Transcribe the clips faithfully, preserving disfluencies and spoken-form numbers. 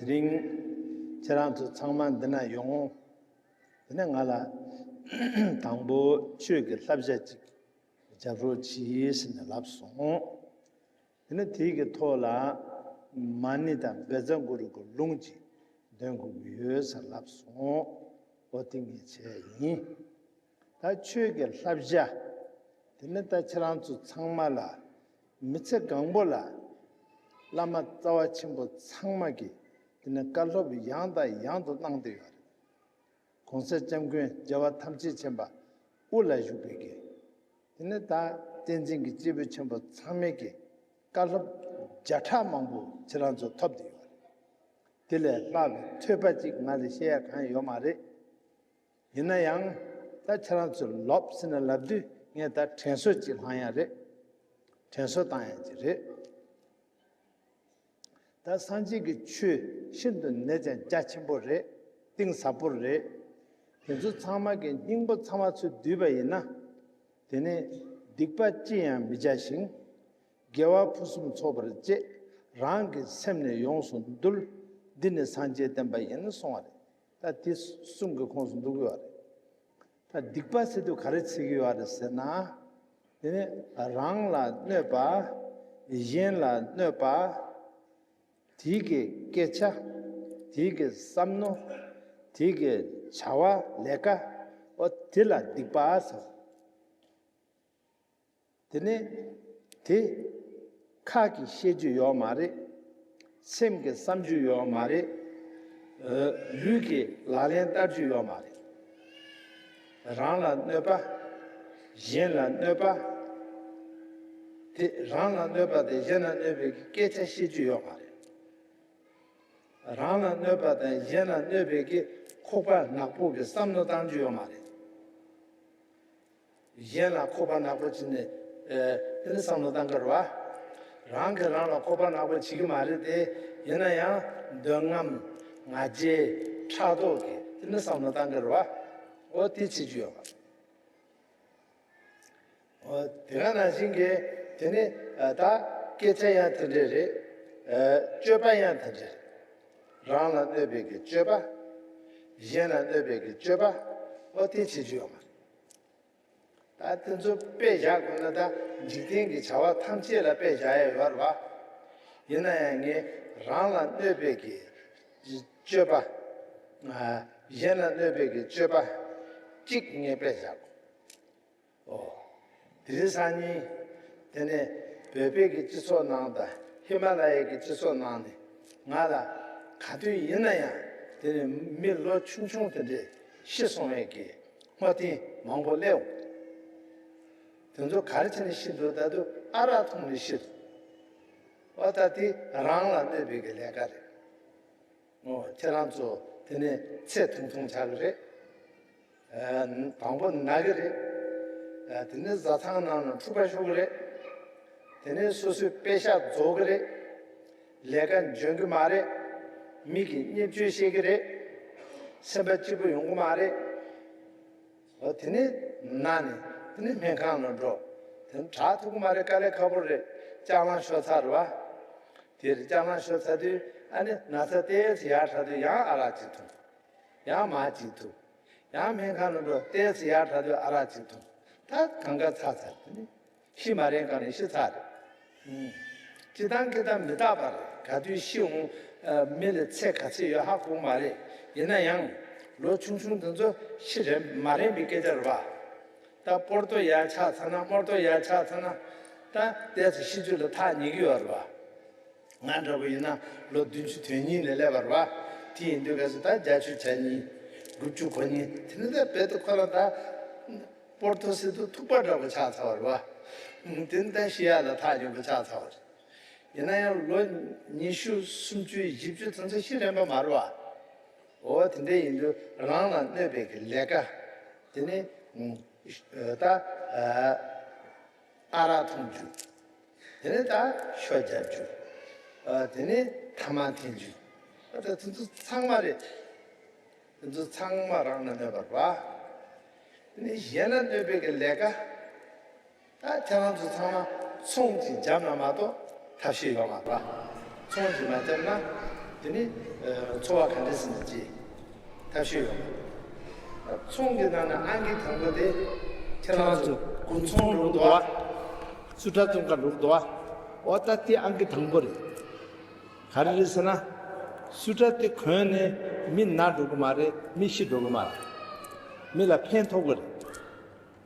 དེ་རིང་ཁྱེད་རང་ཚོ་ཚང་མ་འདི་ན་ཡོང་། དེ་ནས་ང་ལ་དང་པོ་ཆོས་ཀྱི་བསླབ་བྱ་ཅིག་རྒྱབ་རོགས་གྱིས་ཟེར་ནས་ལབ་སོང་། དེ་ནས་དེའི་གི་ཐོག་ལ་མ་ཎི་དང་བཛྲ་གུ་རུ་གི་ལུང་ཅིག་འདོན་དགོས་ཀྱི་ཡོད་ཟེར་ལབ་སོང་། འོ་དེ་ངས་བྱས་ཡིན། ད་ཆོས་ཀྱི་བསླབ་བྱ་དེ་ནི་ད་ཁྱེད་རང་ཚོ་ཚང་མ་ལ་མི་ཚེ་གང་པོ་ལ་བླ་མ་རྩ་བ་ཆེན་པོ་ཚང་མ་གིས་དེ་ནི་བཀའ་སློབ་ཡང་དང་ཡང་དུ་གནང་བསྡད་ཡོད་རེད། གོང་ས་སྐྱབས་མགོན་རྒྱལ་བ་ཐམས་ཅད་མཁྱེན་པ་དབུ་ལ་བཞུགས་པའི་གི་དེ་ནི་ད་བསྟན་འཛིན་གྱི་སྐྱེས་བུ་ཆེན་པོ་ཚང་མས་ཀྱི་བཀའ་སློབ་བརྒྱ་ཕྲག་མང་པོ་ཁྱེད་རང་ཚོ་ཐོབ་བསྡད་ཡོད་རེད། དེ་ལས་ལྷག་གི་ཐོས་པ་ཅིག་ང་ལ་བཤད་ཡ་གང་ཡོད་མ་རེད། ཡིན་ན་ཡང་ད་ཁྱེད་རང་ཚོས་ལོབས་ཟེར་ནས་ལབ་དུས་ངས་ད་དྲན་གསོ་ཅིག་བསླང་ཡ་རེད། དྲན་གསོ་བཏང་ཡ་ཅིག་རེད། ད་སངས་རྒྱས་ཀྱི་ཆོས་ཤིན་ཏུ་ནས་ཀྱང་རྒྱ་ཆེན་པོ་རེད། གཏིང་ཟབ་པོ་རེད། དེ་ཚོ་ཚང་མ་གི་སྙིང་པོ་ཚང་མ་ཚུར་བསྡུས་པ་ཡིན་ན། དེ་ནས་སྡིག་པ་ཅི་ཡང་མི་བྱ་ཞིང་། དགེ་བ་ཕུན་སུམ་ཚོགས་པར་སྤྱད། རང་གི་སེམས་ནི་ཡོངས་སུ་འདུལ། འདི་ནི་སངས་རྒྱས་བསྟན་པ་ཡིན་གསུངས་པ་རེད། ད་དེ་གསུམ་གྱི་ཁོངས་སུ་འདུ་གི་ཡོད་རེད། ད་སྡིག་པ་ཟེར་དུས་ག་རེ་བྱེད་ཀྱི་ཡོད་རེད་ཟེར་ན། དེ་ནི་རང་ལ་གནོད་པ། གཞན་ལ་གནོད་པ། དེའི་གི་སྐད་ཆ། དེའི་གི་བསམ་མནོ། དེའི་གི་བྱ་བ་ལས་ཀ། འོ་དེ་ལ་སྡིག་པ་ཟེར། དེ་ནི་དེ་ཁ་གིས་བཤད་རྒྱུ་ཡོད་མ་རེད། སེམས་ཀྱིས་བསམ་རྒྱུ་ཡོད་མ་རེད། ལུས་ཀྱིས་ལག་ལེན་བསྟར་རྒྱུ་ཡོད་མ་རེད། རང་ལ་གནོད་པ། གཞན་ལ་གནོད་པ། དེ་རང་ལ་གནོད་པ་དེ་གཞན་ལ་གནོད་པའི་སྐད་ཆ་བཤད་རྒྱུ་ཡོད་མ་རེད། རང་ལ་གནོད་པ་དང་གཞན་ལ་གནོད་པའི་གི་ཁོག་པ་ནག་པོ་གི་བསམ་བློ་བཏང་རྒྱུ་ཡོད་མ་རེད། གཞན་ལ་ཁོག་པ་ནག་པོ་བྱས་ནས་ཨེ་དེ་ནི་བསམ་བློ་བཏང་གི་རེད་བ། རང་གིས་རང་ལ་ཁོག་པ་ནག་པོ་བྱེད་ཀྱི་མ་རེད་དེ། ཡིན་ན་ཡང་འདོད་རྔམ་ང་རྒྱལ་ཕྲག་དོག་གིས་དེ་ནི་བསམ་བློ་བཏང་གི་རེད་བ། འོ་དེ་བྱེད་རྒྱུ་ཡོད་མ་རེད། འོ་དེ་ག་ནང་བཞིན་གྱི་དེ་ནི་ཨ་ད་སྐད་ཆ་ཡང་དེ་འདྲ་རེད། ཨ་སྤྱོད་པ་ཡང་དེ་འདྲ་རེད། རང་ལ་གནོད་པའི་གི་སྤྱོད་པ། གཞན་ལ་གནོད་པའི་གི་སྤྱོད་པ། འོ་དེ་བྱེད་རྒྱུ་ཡོད་མ་རེད། ད་དེ་ཚོ་དཔེ་བཞག་དགོས་ན་ད་འཇིག་རྟེན་གྱི་བྱ་བ་ཐམས་ཅད་ལ་དཔེ་བཞག་ཡ་ཡོད་རེད་བ། ཡིན་ན་ཡང་ངས་རང་ལ་གནོད་པའི་གི་སྤྱོད་པ། ཨ་གཞན་ལ་གནོད་པའི་གི་སྤྱོད་པ་གཅིག་ངས་དཔེ་བཞག་དགོས། ཨོ། དེ་རིང་སང་ཉིན་དེ་ནས་བོད་པའི་གི་སྤྱི་ཚོགས་ནང་དང་ཧི་མ་ལ་ཡའི་གི་སྤྱི་ཚོགས་ནང་ནས་ང་ལ་ག་དུས་ཡིན་ན་ཡང་དེ་ནས་མི་ལོ་ཆུང་ཆུང་དེ་འདྲས་ཤི་སོང་བའི་གི་བསྔོ་རྟེན་མང་པོ་སླེབས་འོང་། དེ་ཚོ་ག་རེ་བྱས་ནས་ཤི་འདུག་ད་དུང་ཨ་རག་འཐུང་ནས་ཤི་འདུག་འོ་ད་དེ་རང་ལ་གནོད་པའི་གི་ལས་ཀ་རེད། འོ་ཁྱེད་རང་ཚོ་དེ་ནས་ཚེ་ཐུང་ཐུང་ཆགས་ཀྱི་རེད། ཨ་དང་པོ་ན་གི་རེད། ཨ་དེ་ནས་བཟའ་ཚང་ནང་ན་འཁྲུག་པ་ཤོར་གི་རེད། དེ་ནས་སོ་སོའི་པེ་ཤག་རྫོགས་གི་རེད། ལས་ཀ་འཇོན་གི་མ་རེད། མི་གིས་བརྙས་བཅོས་བཤད་གི་རེད། སེམས་པ་སྐྱིད་པོ་ཡོང་གི་མ་རེད། འོ་དེ་ནས་ན་ནས་དེ་ནས་སྨན་ཁང་ལ་འགྲོ། དེ་ནས་དྲག་ཐུབ་ཀྱི་མ་རེད། དཀའ་ལས་ཁག་པོ་རེད། ལྕགས་ལམ་ཤོར་ཚར་རེད་བ། དེར་ལྕགས་ལམ་ཤོར་ཚར་དུས་ཨ་ནི་ན་ཚ་ཏོག་ཙམ་ཡག་དྲགས་དུས་ཡང་ཨ་རག་ཅིག་འཐུང་། ཡང་མར་ཅིག་འཐུང་། ཡང་སྨན་ཁང་ལ་འགྲོ། ཏོག་ཙམ་ཡག་དྲགས་དུས་ཨ་རག་ཅིག་འཐུང་། ད་གང་ག་ཚར་ཚར་དེ་ནི་ཤི་མ་རན་གང་ནས་ཤི་ཚར་རེད། ཨུམ། སྤྱིར་བཏང་སྤྱིར་བཏང་མི་རྟག་པ་རེད། ག་དུས་ཤི་འོང་། ཨ་མི་ལ་ཚེ་ག་ཚོད་ཡོད་ཧ་གོ་མ་རེད། ཡིན་ན་ཡང་ལོ་ཆུང་ཆུང་དེ་ཚོ་ཤི་རན་མ་རན་པའི་སྐད་ཆ་རེད་བ། ད་སྤོར་ཏོ་ཡར་ཆགས་ཚར་ན་དམར་ཏོ་ཡར་ཆགས་ཚར་ན་ད་ཏོག་ཙམ་ཤི་རྒྱུ་ལ་ཐག་ཉེ་གི་ཡོད་རེད་བ། ང་འདྲ་པོ་ཡིན་ན་ལོ་བདུན་ཅུ་དོན་གཉིས་ནས་སླེབས་པ་རེད་བ། དེ་ཡིན་དུས་ག་ཚོད་ད་བརྒྱད་ཅུ་གྱ་གཉིས། དགུ་བཅུ་གོ་གཉིས། དེ་ནི་ད་རྦད་དེ་ཁོ་རང་ད་སྤོར་ཏོ་ཟེར་དུས་ཐུག་པ་འདྲ་པོ་ཆགས་ཚར་བ་རེད་བ། དེ་ནི་ད་ཤི་ཡག་ལ་ཐག་ཉེ་པོ་ཆགས་ཚར་བ་རེད། ཡིན་ན་ཡང་ལོ་ཉི་ཤུ་སུམ་ཅུ་བཞི་བཅུ་དེ་ཚོ་ཤི་རན་པ་མ་རེད་བ། འོ་དེ་འདྲ་ཡིན་དུས་རང་ལ་གནོད་པའི་གི་ལས་ཀ་དེ་ནི་ད་ཨ་རག་འཐུང་རྒྱུ། དེ་ནས་ད་ཤོ་རྒྱག་རྒྱུ། ཨ་དེ་ནས་ཐ་མག་འཐེན་རྒྱུ། ཨ་ད་དེ་ཚོ་ཚང་མ་རེད། དེ་ཚོ་ཚང་མ་རང་ལ་གནོད་པ་རེད་བ། དེ་ནས་གཞན་ལ་གནོད་པའི་གི་ལས་ཀ། ད་ཁྱེད་རང་ཚོ་ཚང་མ་ཚོང་ཅིག་བརྒྱབ་ན་མ་གཏོགས་ཐབས་ཤེས་ཡོད་མ་རེད་བ། ཚོང་ཅིག་མ་བརྒྱབ་ན་ དེ་ནི་ཚོར་བ་ག་འདྲ་ཟིན་ན་ཅི་ཐབས་ཤེས་ཡོད་མ་རེད། ཚོང་གི་ནང་ན་ཨང་ཀི་དང་པོ་དེ་ཁྱེད་རང་ཚོ་དགུན་ཚོང་འགྲོ་འདུག་བ། སུ་ཏྲ་ཙོང་ཁ་འགྲོ་འདུག་བ། འོ་ད་དེ་ཨང་ཀི་དང་པོ་རེད། ག་རེ་རེད་ཟེར་ན། སུ་ཏྲ་དེ་གོན་ནས་མི་ན་འགྲོ་གི་མ་རེད། མི་ཤི་འགྲོ་གི་མ་རེད། མི་ལ་ཕན་ཐོགས་གི་རེད།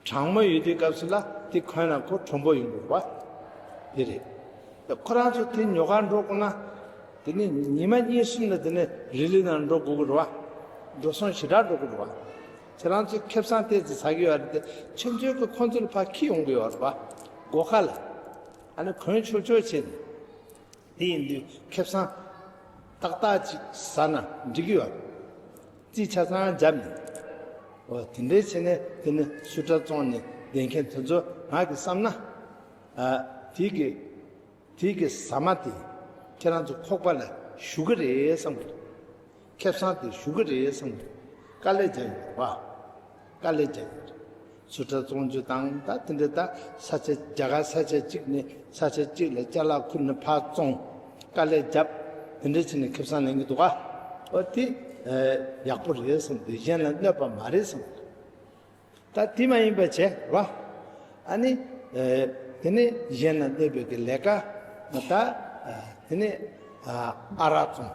གྲང་མོ་ཡོད་དུས་སྐབས་སུ་ལ་དེ་གོན་ན་ཁོ་གྲུང་པོ་ཡོང་དགོས་པ། དེ་རེད། ཁོ་རང་ཚོ་དེ་ཉོ་གར་འགྲོ་དགོས་ན། དེ་ནི་ཉི་མ་གཉིས་གསུམ་ལ་དེ་ནི་རི་ལི་ནང་འགྲོ་དགོས་ཀྱི་རེད་བ། འགྲོ་སོང་ཞེ་དྲག་འགྲོ་གི་རེད་བ། ཁྱེད་རང་ཚོས་ཁེ་བཟང་ཏོག་ཙམ་ཟ་གི་ཡོད་རེད་དེ། ཁྱེད་ཚོས་ཀྱི་ཁོ་ཚོ་ལ་ཕར་འཁྱེར་ཡོང་གི་ཡོད་རེད་བ། སྒོ་ཁ་ལ། ཨ་ནི་གོན་ཆོག་ཆོག་བྱས་ནས། དེ་ཡིན་དུས་ཁེ་བཟང་ཏག་ཏག་ཅིག་ཟ་ན་འགྲིག་གི་ཡོད། རྩིས་ཆ་ཚང་བརྒྱབ་ནས། འོ་དེ་འདྲའི་བྱས་ནས་དེ་ནི་སུ་ཏྲ་བཙོང་ནས་བསྡད་མཁན་དེ་ཚོ་ང་གི་བསམ་ན། ཨ། དེ་གི་དེ་གི་ཟ་མ་དེ་ཁྱེད་རང་ཚོ་ཁོག་པ་ལ་ཞུགས་གི་རེད་བསམ་གི་འདུག་ཁེ་བཟང་དེ་ཞུགས་གི་རེད་བསམ་གི་འདུག་དཀའ་ལས་རྒྱག་ཡོད་པ། དཀའ་ལས་རྒྱག་ཡོད་རེད། སུ་ཏྲ་བཙོང་རྒྱུ་དང་ད་དེ་འདྲ་ད་ས་ཆ་རྒྱ་གར་ས་ཆ་གཅིག་ནས་ས་ཆ་གཅིག་ལ་ཅ་ལག་ཁུར་ནས་ཕར་བཙོང་། དཀའ་ལས་རྒྱབ། དེ་འདྲ་བྱས་ནས་ཁེ་བཟང་ལེན་གི་འདུག་ག་འོ་དེ་ཡག་པོ་རེད་བསམ་གི་འདུག་གཞན་ལ་གནོད་པ་མ་རེད་བསམ་གི་འདུག་ད་དེ་མ་ཡིན་པ་བྱས་ར། ཨ་ནི། དེ་ནས་གཞན་ལ་གནོད་པའི་གི་ལས་ཀ། ད། དེ་ནས། ཨ་རག་བཙོང་།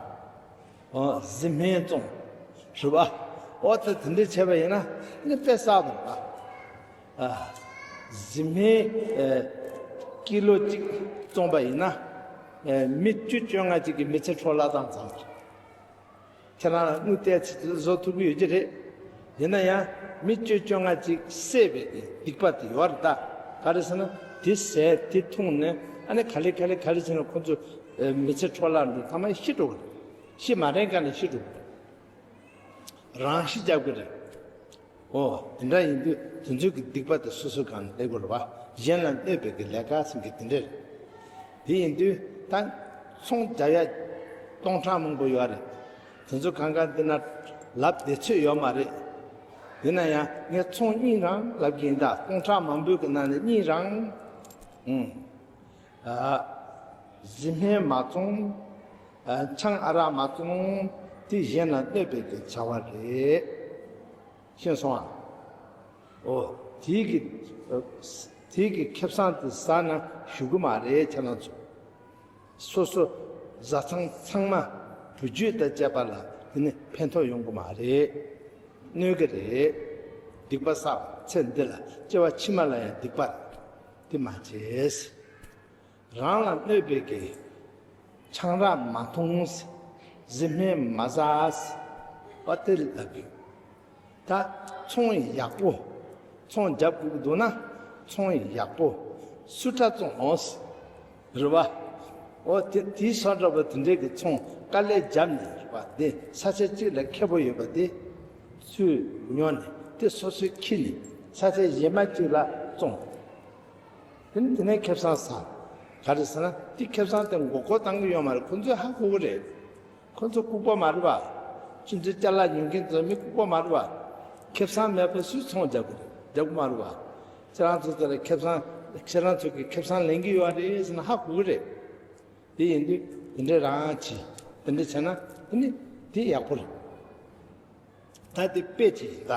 གཟི་སྨན་བཙོང་། རེད་པ། འོ་ད་དེ་འདྲ་བྱས་པ་ཡིན་ན་ཨ་ནི་དཔེ་བསགས་པ་རེད་པ། གཟི་སྨན། ཀི་ལོ་གཅིག་བཙོང་པ་ཡིན་ན། མི་བཅུ་བཅོ་ལྔ་གཅིག་གི་མི་ཚེ་འཕྲོ་བརླག་བཏང་ཙམ་རེད། ཁྱེད་རང་ལ་དངུལ་ཏོག་ཙམ་བཟོ་ཐུབ་ཀྱི་ཡོད་ཀྱི་རེད། ཡིན་ན་ཡང་མི་བཅུ་བཅོ་ལྔ་ཅིག་བསད་པའི་སྡིག་པ་དེ་ཡོད་རེད་ད། ག་རེ་ཟེར་ན་དེ་བཟས་དེ་འཐུང་ནས་ཨ་ནི་ག་ལེ་ག་ལེ་ག་ལེ་བྱས་ན་ཁོ་ཚོ་མི་ཚེ་འཕྲོ་བརླག་འགྲོ་ཐ་མ་ཤི་འགྲོ་གི་རེད། ཤི་མ་རན་ག་ནས་ཤི་འགྲོ་གི་རེད། རང་ཤི་རྒྱག་གི་རེད། ཨོ། དེ་འདྲ་ཡིན་དུས་དེ་ཚོའི་གི་སྡིག་པ་དེ་སོ་སོའི་སྒང་ནས་ལེན་དགོས་རེད་བ། གཞན་ལ་གནོད་པའི་གི་ལས་ཀ་ཟེར་གི་དེ་འདྲ་རེད། དེ་ཡིན་དུས་ད་ཚོང་རྒྱག་ཡ་སྟོང་ཕྲག་མང་པོ་ཡོད་རེད། དེ་ཚོ་གང་ག་འདི་ན་ལབ་བདེ་ཚོད་ཡོད་མ་རེད། ཡིན་ན་ཡང་ངས་ཚོང་གཉིས་རང་ལབ་གི་ཡིན་ད། སྟོང་ཕྲག་མང་པོའི་གི་ནང་ནས་གཉིས་རང་། ཨུང་། ཨ། གཟི་སྨན་མ་བཙོང་། ཨ། ཆང་ཨ་རག་མ་བཙོང་། དེ་གཞན་ལ་གནོད་པའི་གི་བྱ་བ་རེད། ཤེས་སོང་ཨ། ཨོ། དེའི་གི་དེའི་གི་ཁེ་བཟང་དེ་ཟ་ན་ཞུ་གི་མ་རེད་ཁྱེད་རང་ཚོ། སོ་སོ་བཟའ་ཚང་ཚང་མ་བུ་རྒྱུད་དང་བཅས་པ་ལ་དེ་ནི་ཕན་ཐོགས་ཡོང་གི་མ་རེད། གནོད་གི་རེད། སྡིག་པ་བསགས་པ་ཚེ་འདི་ལ་སྐྱེ་བ་ཕྱི་མ་ལ་ཡང་སྡིག་པ་རེད། དེ་མ་བྱེད། རང་ལ་གནོད་པའི་གི་ཆང་རག་མ་འཐུང་། གཟི་སྨན་མ་ཟ། པ་ཏི་ལབ་ཀྱི། ད་ཚོང་ཡག་པོ། ཚོང་རྒྱབ་དགོས་ཀྱི་འདུག་ན་ཚོང་ཡག་པོ། སུ་ཏྲ་བཙོང་ཨོ། རེད་བ། ཨོ་དེ་དེའི་སོ་འདྲ་བ་དེ་འདྲའི་གི་ཚོང་དཀའ་ལས་རྒྱབ་ནས་རེད་བ། དེ་ས་ཆ་གཅིག་ལ་ཁེ་པོ་ཡོད་པ་དེ་ཚུར་ཉོ་ནས་དེ་སོ་སོས་ཁྱེར་ནས་ས་ཆ་གཞན་མ་གཅིག་ལ་བཙོང་། དེ་ནི་དེ་ནས་ཁེ་བཟང་ཟ། ག་རེ་ཟེར་ན་དེ་ཁེ་བཟང་དེ་མགོ་སྐོར་བཏང་གི་ཡོད་མ་རེད། ཁོ་ཚོས་ཧ་གོ་གི་རེད། ཁོ་ཚོ་ལྐུགས་པ་མ་རེད་པ། ཁྱེད་ཚོའི་ཅ་ལག་ཉོ་མཁན་ཚོ་མི་ལྐུགས་པ་མ་རེད་པ། ཁེ་བཟང་མེད་པ་སུས་ཚོང་རྒྱག་གི་རེད། རྒྱག་གི་མ་རེད་པ། ཁྱེད་རང་ཚོ་དེ་ལ་ཁེ་བཟང་ཁྱེད་རང་ཚོ་གི་ཁེ་བཟང་ལེན་གི་ཡོད་རེད་ཟེར་ན་ཧ་གོ་གི་རེད། དེ་ཡིན་དུས་དེ་འདྲ་རང་བྱེད། དེ་འདྲ་བྱས་ན་དེ་ནི་དེ་ཡག་པོ་རེད། ད་དེ་དཔེ་ཅིག་ཡིན་ད།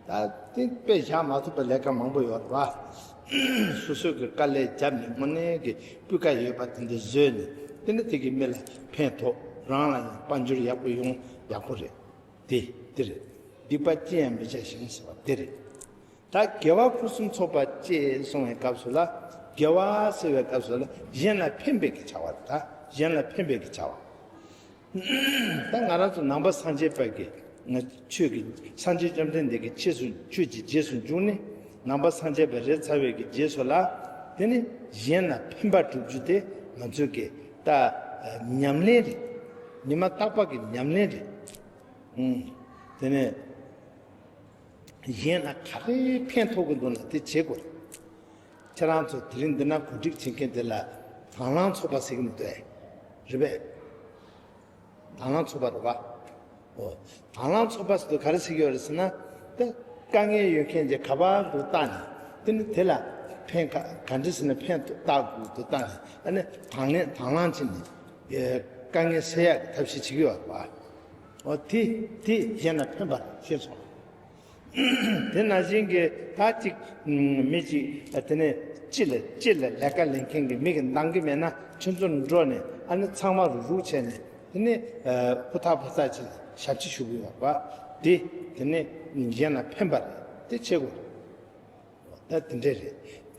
ད་དེ་དཔེ་བཞག་མ་ཐུབ་པའི་ལས་ཀ་མང་པོ་ཡོད་རེད་བ། སོ་སོའི་གི་དཀའ་ལས་བརྒྱབ་ནས་དངོས་གནས་ཀྱི་སྤུས་ཀ་ཡོད་པ་དེ་འདྲ་བཟོས་ནས་དེ་ནི་དེ་གི་མི་ལ་ཕན་ཐོགས། རང་ལ་ཡང་དཔལ་འབྱོར་ཡག་པོ་ཡོང་ཡག་པོ་རེད། དེ་དེ་རེད། སྡིག་པ་ཅི་ཡང་མི་བྱ་ཞིང་ཟེར་བ་དེ་རེད། ད་དགེ་བ་ཕུན་སུམ་ཚོགས་པ་སྤྱད་གསུངས་པའི་སྐབས་སུ་ལ་དགེ་བ་ཟེར་བའི་སྐབས་སུ་ལ་གཞན་ལ་ཕན་པའི་གི་བྱ་བ་རེད། ད་གཞན་ལ་ཕན་པའི་གི་བྱ་བ། ད་ང་རང་ཚོ་ནང་པ་སངས་རྒྱས་པ་གི་ང་ཆོས་ཀྱི་སངས་རྒྱས་བཅོམ་ལྡན་འདས་ཀྱི་རྗེས་སུ་ཆོས་ཀྱི་རྗེས་སུ་འཇུག་ནས་ནང་པ་སངས་རྒྱས་པ་རེད་ཚར་བའི་གི་རྗེས་སུ་ལ་དེ་ནི་གཞན་ལ་ཕན་པ་སྒྲུབ་རྒྱུ་དེ་ང་ཚོའི་གི་ད་ཉམས་ལེན་རེད། ཉི་མ་རྟག་པ་གི་ཉམས་ལེན་རེད། ཨུམ། དེ་ནས་གཞན་ལ་ག་རེ་ཕན་ཐོགས་ཀྱི་འདུག་ན་དེ་བྱེད་དགོས། ཁྱེད་རང་ཚོ་དེ་རིང་འདི་ན་གོ་སྒྲིག་བྱེད་མཁན་དེ་ལ་དང་བླངས་ཚོགས་པ་ཟེར་གྱི་མི་འདུག་ཨེ། རེད་པས། དང་བླངས་ཚོགས་པ་རེད་པ། ཨོ། དང་བླངས་ཚོགས་པ་ཟེར་དུས་ག་རེ་ཟེར་གྱི་ཡོད་རེད་ཟེར་ན། དེ་དཀའ་ངལ་ཡོད་མཁན་གྱི་ག་པར་དུ་བལྟ་ནས་དེ་ནི་དེ་ལ་ཕན་ག་ག་འདྲ་ཟེར་ན་ཕན་ཐོགས་དགོས་དུ་བལྟ་ནས་ཨ་ནི་དང་ལེན་དང་བླངས་བྱས་ནས། ཨེ། དཀའ་ངལ་སེལ་ཡག་གི་ཐབས་ཤེས་བྱེད་ཀྱི་ཡོད་པ། འོ་དེ་དེ་གཞན་ལ་ཕན་པ་ཤེས་སོང་། དེ་ནང་བཞིན་གྱི་ད་ཅིག་མི་ཅིག་དེ་ནས་ཅི་ལ་ཅི་ལ་ལས་ཀ་ལས་མཁན་གྱི་མི་གི་འདང་གི་མེད་ན། ཁྱོད་ཚོ་འགྲོ་ནས་ཨ་ནི་ཚང་མ་རུག་རུག་བྱས་ནས་དེ་ནས་ཕུ་ཐག་ཕུ་ཐག་ཅིག་ཞབས་ཕྱི་ཞུ་གི་ཡོད་པ། དེ་དེ་ནས་གཞན་ལ་ཕན་པ་རེད། དེ་བྱེད་དགོས་རེད། ད་དེ་འདྲས་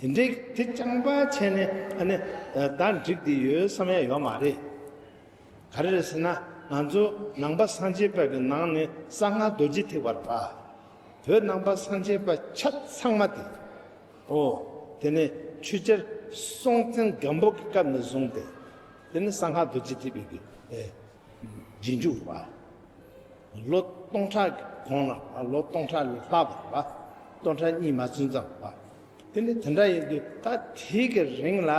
རེད། དེ་འདྲས་དེ་རྐྱང་པ་བྱས་ནས་ཨ་ནི་ད་འགྲིག་དེ་ཡོད་བསམ་ཡ་ཡོད་མ་རེད། ག་རེ་རེད་ཟེར་ན། ང་ཚོ་ནང་པ་སངས་རྒྱས་པ་གི་ནང་ནས་གསང་སྔགས་རྡོ་རྗེ་ཐེག་པ་རེད་པ། བོད་ནང་པ་སངས་རྒྱས་པ་ཆ་ཚང་མ་དེ། ཨོ། དེ་ནས་ཆོས་རྒྱལ་སྲོང་བཙན་སྒམ་པོ་གི་སྐབས་ནས་བཟུང་སྟེ། དེ་ནས་གསང་སྔགས་རྡོ་རྗེ་ཐེག་པའི་གི་ཨེ། རྗེས་འཇུག་རེད་པ། ལོ་སྟོང་ཕྲག་གི་གོང་ལ་ལོ་སྟོང་ཕྲག་ལས་ལྷག་པ་རེད་པ། སྟོང་ཕྲག་གཉིས་མ་ཚུན་ཙམ་རེད་པ། དེ་ནས་དེ་འདྲ་ཡིན་དུས་ད་དེའི་གི་རིང་ལ་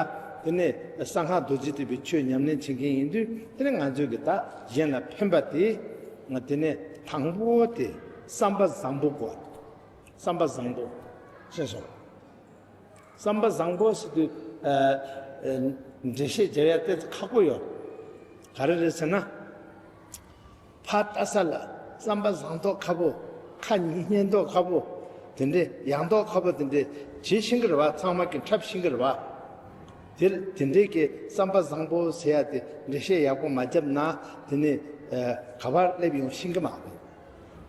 དེ་ནས་གསང་སྔགས་རྡོ་རྗེ་ཐེག་པའི་ཆོས་ཉམས་ལེན་བྱེད་མཁན་ཡིན་དུས། དེ་ནས་ང་ཚོས་གི་ད་གཞན་ལ་ཕན་པ་དེ། ང་དེ་ནས་དང་པོ་དེ་བསམ་པ་བཟང་པོ་དགོས། བསམ་པ་བཟང་པོ། ཤེས་སོང་། བསམ་པ་བཟང་པོ་ཟེར་དུས་ཨ་ཨ་འགྲེལ་བཤད་རྒྱག་ཡ་དེ་ཁག་པོ་ཡོད། ག་རེ་རེད་ཟེར་ན། ཕར་ལྟ་ས་ལ་བསམ་པ་བཟང་མདོག་ཁ་པོ། ཁ་ཉན་མདོག་ཁ་པོ། དེ་འདྲས་ཡག་མདོག་ཁ་པོ་དེ་འདྲས་བྱེད་ཤེས་ཀྱི་རེད་པ། ཚང་མ་གི་འཁྲབ་ཤེས་ཀྱི་རེད་པ། དེ་དེ་འདྲས་ཀྱི་བསམ་པ་བཟང་པོ་ཟེར་ཡ་དེ་འགྲེལ་བཤད་ཡག་པོ་མ་བརྒྱབ་ན་དེ་ནས་ཨ་ག་པར་སླེབས་ཡོང་ཤེས་ཀྱི་མ་རེད།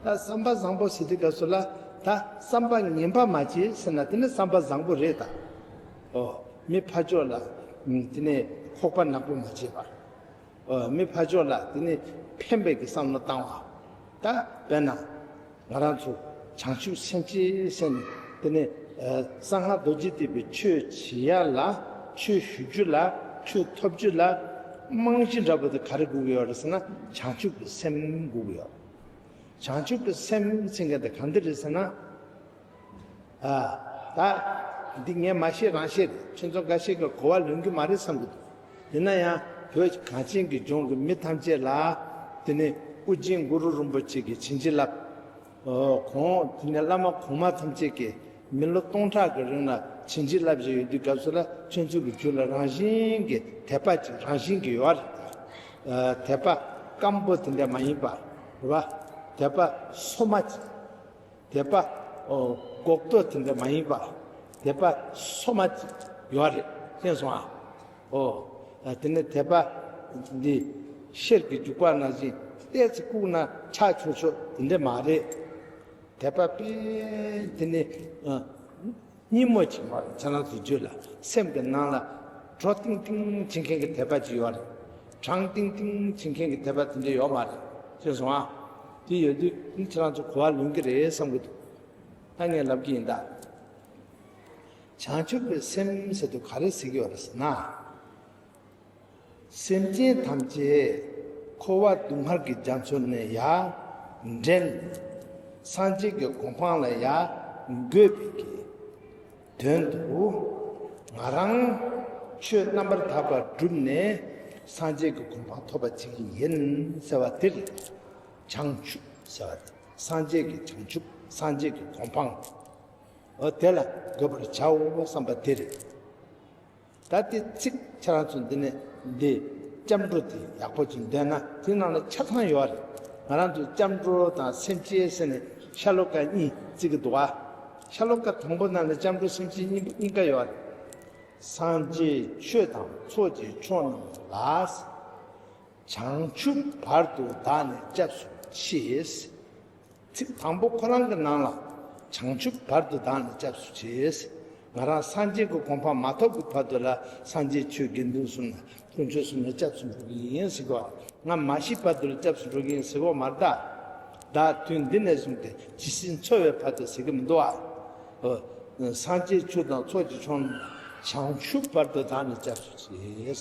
ད་བསམ་པ་བཟང་པོ་ཟེར་དུས་སྐབས་སུ་ལ། ད་བསམ་པ་ངན་པ་མ་བྱེད་ཟེར་ན་དེ་ནི་བསམ་པ་བཟང་པོ་རེད་ད། ཨོ། མི་ཕར་ཕྱོགས་ལ་དེ་ནས་ཁོག་པ་ནག་པོ་མ་བྱེད་པ། ཨོ། མི་ཕར་ཕྱོགས་ལ་དེ་ནས་ཕན་པའི་གི་བསམ་བློ་བཏང་བ། ད་དཔེར་ན་ང་རང་ཚོ་བྱང་ཆུབ་སེམས་བསྐྱེད་ཟེར་ནས་དེ་ནས་ཨ་གསང་སྔགས་རྡོ་རྗེ་ཐེག་པའི་ཆོས་བྱེད་ཡ་ལ། ཆོས་ཞུ་རྒྱུ་ལ། ཆོས་ཐོབ་རྒྱུ་ལ་རྨང་གཞི་འདྲ་པོ་དེ་ག་རེ་དགོས་ཀྱི་ཡོད་རེད་ཟེར་ན། བྱང་ཆུབ་ཀྱི་སེམས་དགོས་ཀྱི་ཡོད། བྱང་ཆུབ་ཀྱི་སེམས་ཟེར་མཁན་དེ་ག་འདི་རེད་ཟེར་ན། ཨ། ད་འདི་ངས་མ་ཤེས་རང་ཤེས་རེད། ཁྱོད་ཚོ་འགའ་ཤས་ཀྱིས་གོ་བ་ལོན་གྱི་མ་རེད་བསམ་གྱི་འདུག། ཡིན་ན་ཡང་བོད་གངས་ཅན་གྱི་ལྗོངས་ཀྱི་མི་ཐམས་ཅད་ལ་དེ་ནས་ཨོ་རྒྱན་གུ་རུ་རིན་པོ་ཆེ་གིས་བྱིན་གྱིས་བརླབས། ཨོ། གོང་དེ་ནས་བླ་མ་གོང་མ་ཐམས་ཅད་ཀྱིས་མི་ལོ་སྟོང་ཕྲག་གི་རིང་ལ་བྱིན་གྱིས་བརླབས་བཞིན་ཡོད་དུས་སྐབས་སུ་ལ། ཁྱོད་ཚོ་གི་རྒྱུད་ལ་རང་བཞིན་གྱི་དད་པ་ཅིག་རང་བཞིན་གྱི་ཡོད་རེད། ཨ། དད་པ་སྐམ་པོ་དེ་འདྲ་མ་ཡིན་པ་རེད་པ། དད་པ་སོ་མ་ཅིག། དད་པ་ཨོ་སྒོག་ཏོ་དེ་འདྲ་མ་ཡིན་པ། དད་པ་སོ་མ་ཅིག་ཡོད་རེད། ཤེས་སོང་ཨ། ཨོ། ཨ། དེ་ནས་དད་པ་འདི་ཤེལ་གྱི་རྒྱུག་པ་ནང་བཞིན་ཏོག་ཙམ་བཀུག་ན་ཆག་ཆོག་ཆོག་དེ་འདྲ་མ་རེད། དད་པ་དཔེ་དེ་ནི་ཨ་སྙི་མོ་ཅིག་མ་རེད། ཁྱེད་རང་ཚོའི་རྒྱུད་ལ་སེམས་ཀྱི་ནང་ལ་བྲོ་ཏིང་ཏིང་བྱེད་མཁན་གྱི་དད་པ་ཅིག་ཡོད་རེད། གྲང་ཏིང་ཏིང་བྱེད་མཁན་གྱི་དད་པ་དེ་འདྲ་ཡོད་མ་རེད། ཤེས་སོང་ཨ། དེ་ཡོད་དུས་ནི་ཁྱེད་རང་ཚོ་གོ་བ་ལོན་གྱི་རེད་བསམ་གྱི་འདུག། ད་ངས་ལབ་ཀྱི་ཡིན་ད། བྱང་ཆུབ་ཀྱི་སེམས་ཟེར་དུས་ག་རེ་ཟེར་གྱི་ཡོད་རེད་ཟེར་ན། སེམས་ཅན་ཐམས་ཅད་འཁོར་བ་སྡུག་བསྔལ་གྱི་རྒྱ་མཚོ་ནས་ཡར་འདྲེན། སངས་རྒྱས་ཀྱི་གོ་འཕང་ལ་ཡར་འགོད་པའི་གི་དོན་དུ། ང་རང་ཆོས་རྣམ་པར་དག་པ་བསྒྲུབས་ནས་སངས་རྒྱས་ཀྱི་གོ་འཕང་ཐོབ་པ་བྱེད་ཀྱི་ཡིན་ཟེར་བ་དེ་རེད། བྱང་ཆུབ་ཟེར་བ་དེ་སངས་རྒྱས་ཀྱི་བྱང་ཆུབ། སངས་རྒྱས་ཀྱི་གོ་འཕང་། འོ། དེ་ལ་འགོད་པར་བྱའོ་བསམ་པ་དེ་རེད། ད་དེ་ཚིག་ཁྱེད་རང་ཚོ་འདི་ནས་འདི་སྐྱབས་འགྲོ་དེ་ཡག་པོ་ཅིག་འདོན་ན་དེ་ནང་ལ་ཆ་ཚང་ཡོད་རེད། ང་རང་ཚོ་སྐྱབས་འགྲོ་དང་སེམས་བསྐྱེད་ཟེར་ནས་ཤ་ལོ་ཀ་གཉིས་བརྩི་གི་འདུག་ཨ། ཤ་ལོ་ཀ་དང་པོ་ནང་ལ་སྐྱབས་འགྲོ་སེམས་བསྐྱེད་གཉིས་པོ་གཉིས་ཀ་ཡོད་རེད། སངས་རྒྱས་ཆོས་དང་ཚོགས་ཀྱི་མཆོག་རྣམས་ལ། བྱང་ཆུབ་བར་དུ་བདག་ནི་སྐྱབས་སུ་མཆི། ཚིག་དང་པོ་ཁོ་རང་གི་ནང་ལ་བྱང་ཆུབ་བར་དུ་བདག་ནི་སྐྱབས་སུ་མཆི། ང་རང་སངས་རྒྱས་ཀྱི་གོ་འཕང་མ་ཐོབ་ཀྱི་བར་དུ་ལ་སངས་རྒྱས་ཆོས་དགེ་འདུན་གསུམ་ལ་དཀོན་མཆོག་གསུམ་ལ་སྐྱབས་སུ་འགྲོ་གི་ཡིན་ཟེར་གོ། ང་མ་ཤི་བར་དུ་ལ་སྐྱབས་སུ་འགྲོ་གི་ཡིན་ཟེར་གོ་མ་རེད་ད། བདག་དུས་འདི་ནས་བཟུང་སྟེ་ཇི་སྲིད་འཚོ་བའི་བར་དུ་ཟེར་གི་མི་འདུག་ཨ། སངས་རྒྱས་ཆོས་དང་ཚོགས་ཀྱི་མཆོག་རྣམས་བྱང་ཆུབ་བར་དུ་བདག་ནི་སྐྱབས་སུ་མཆི།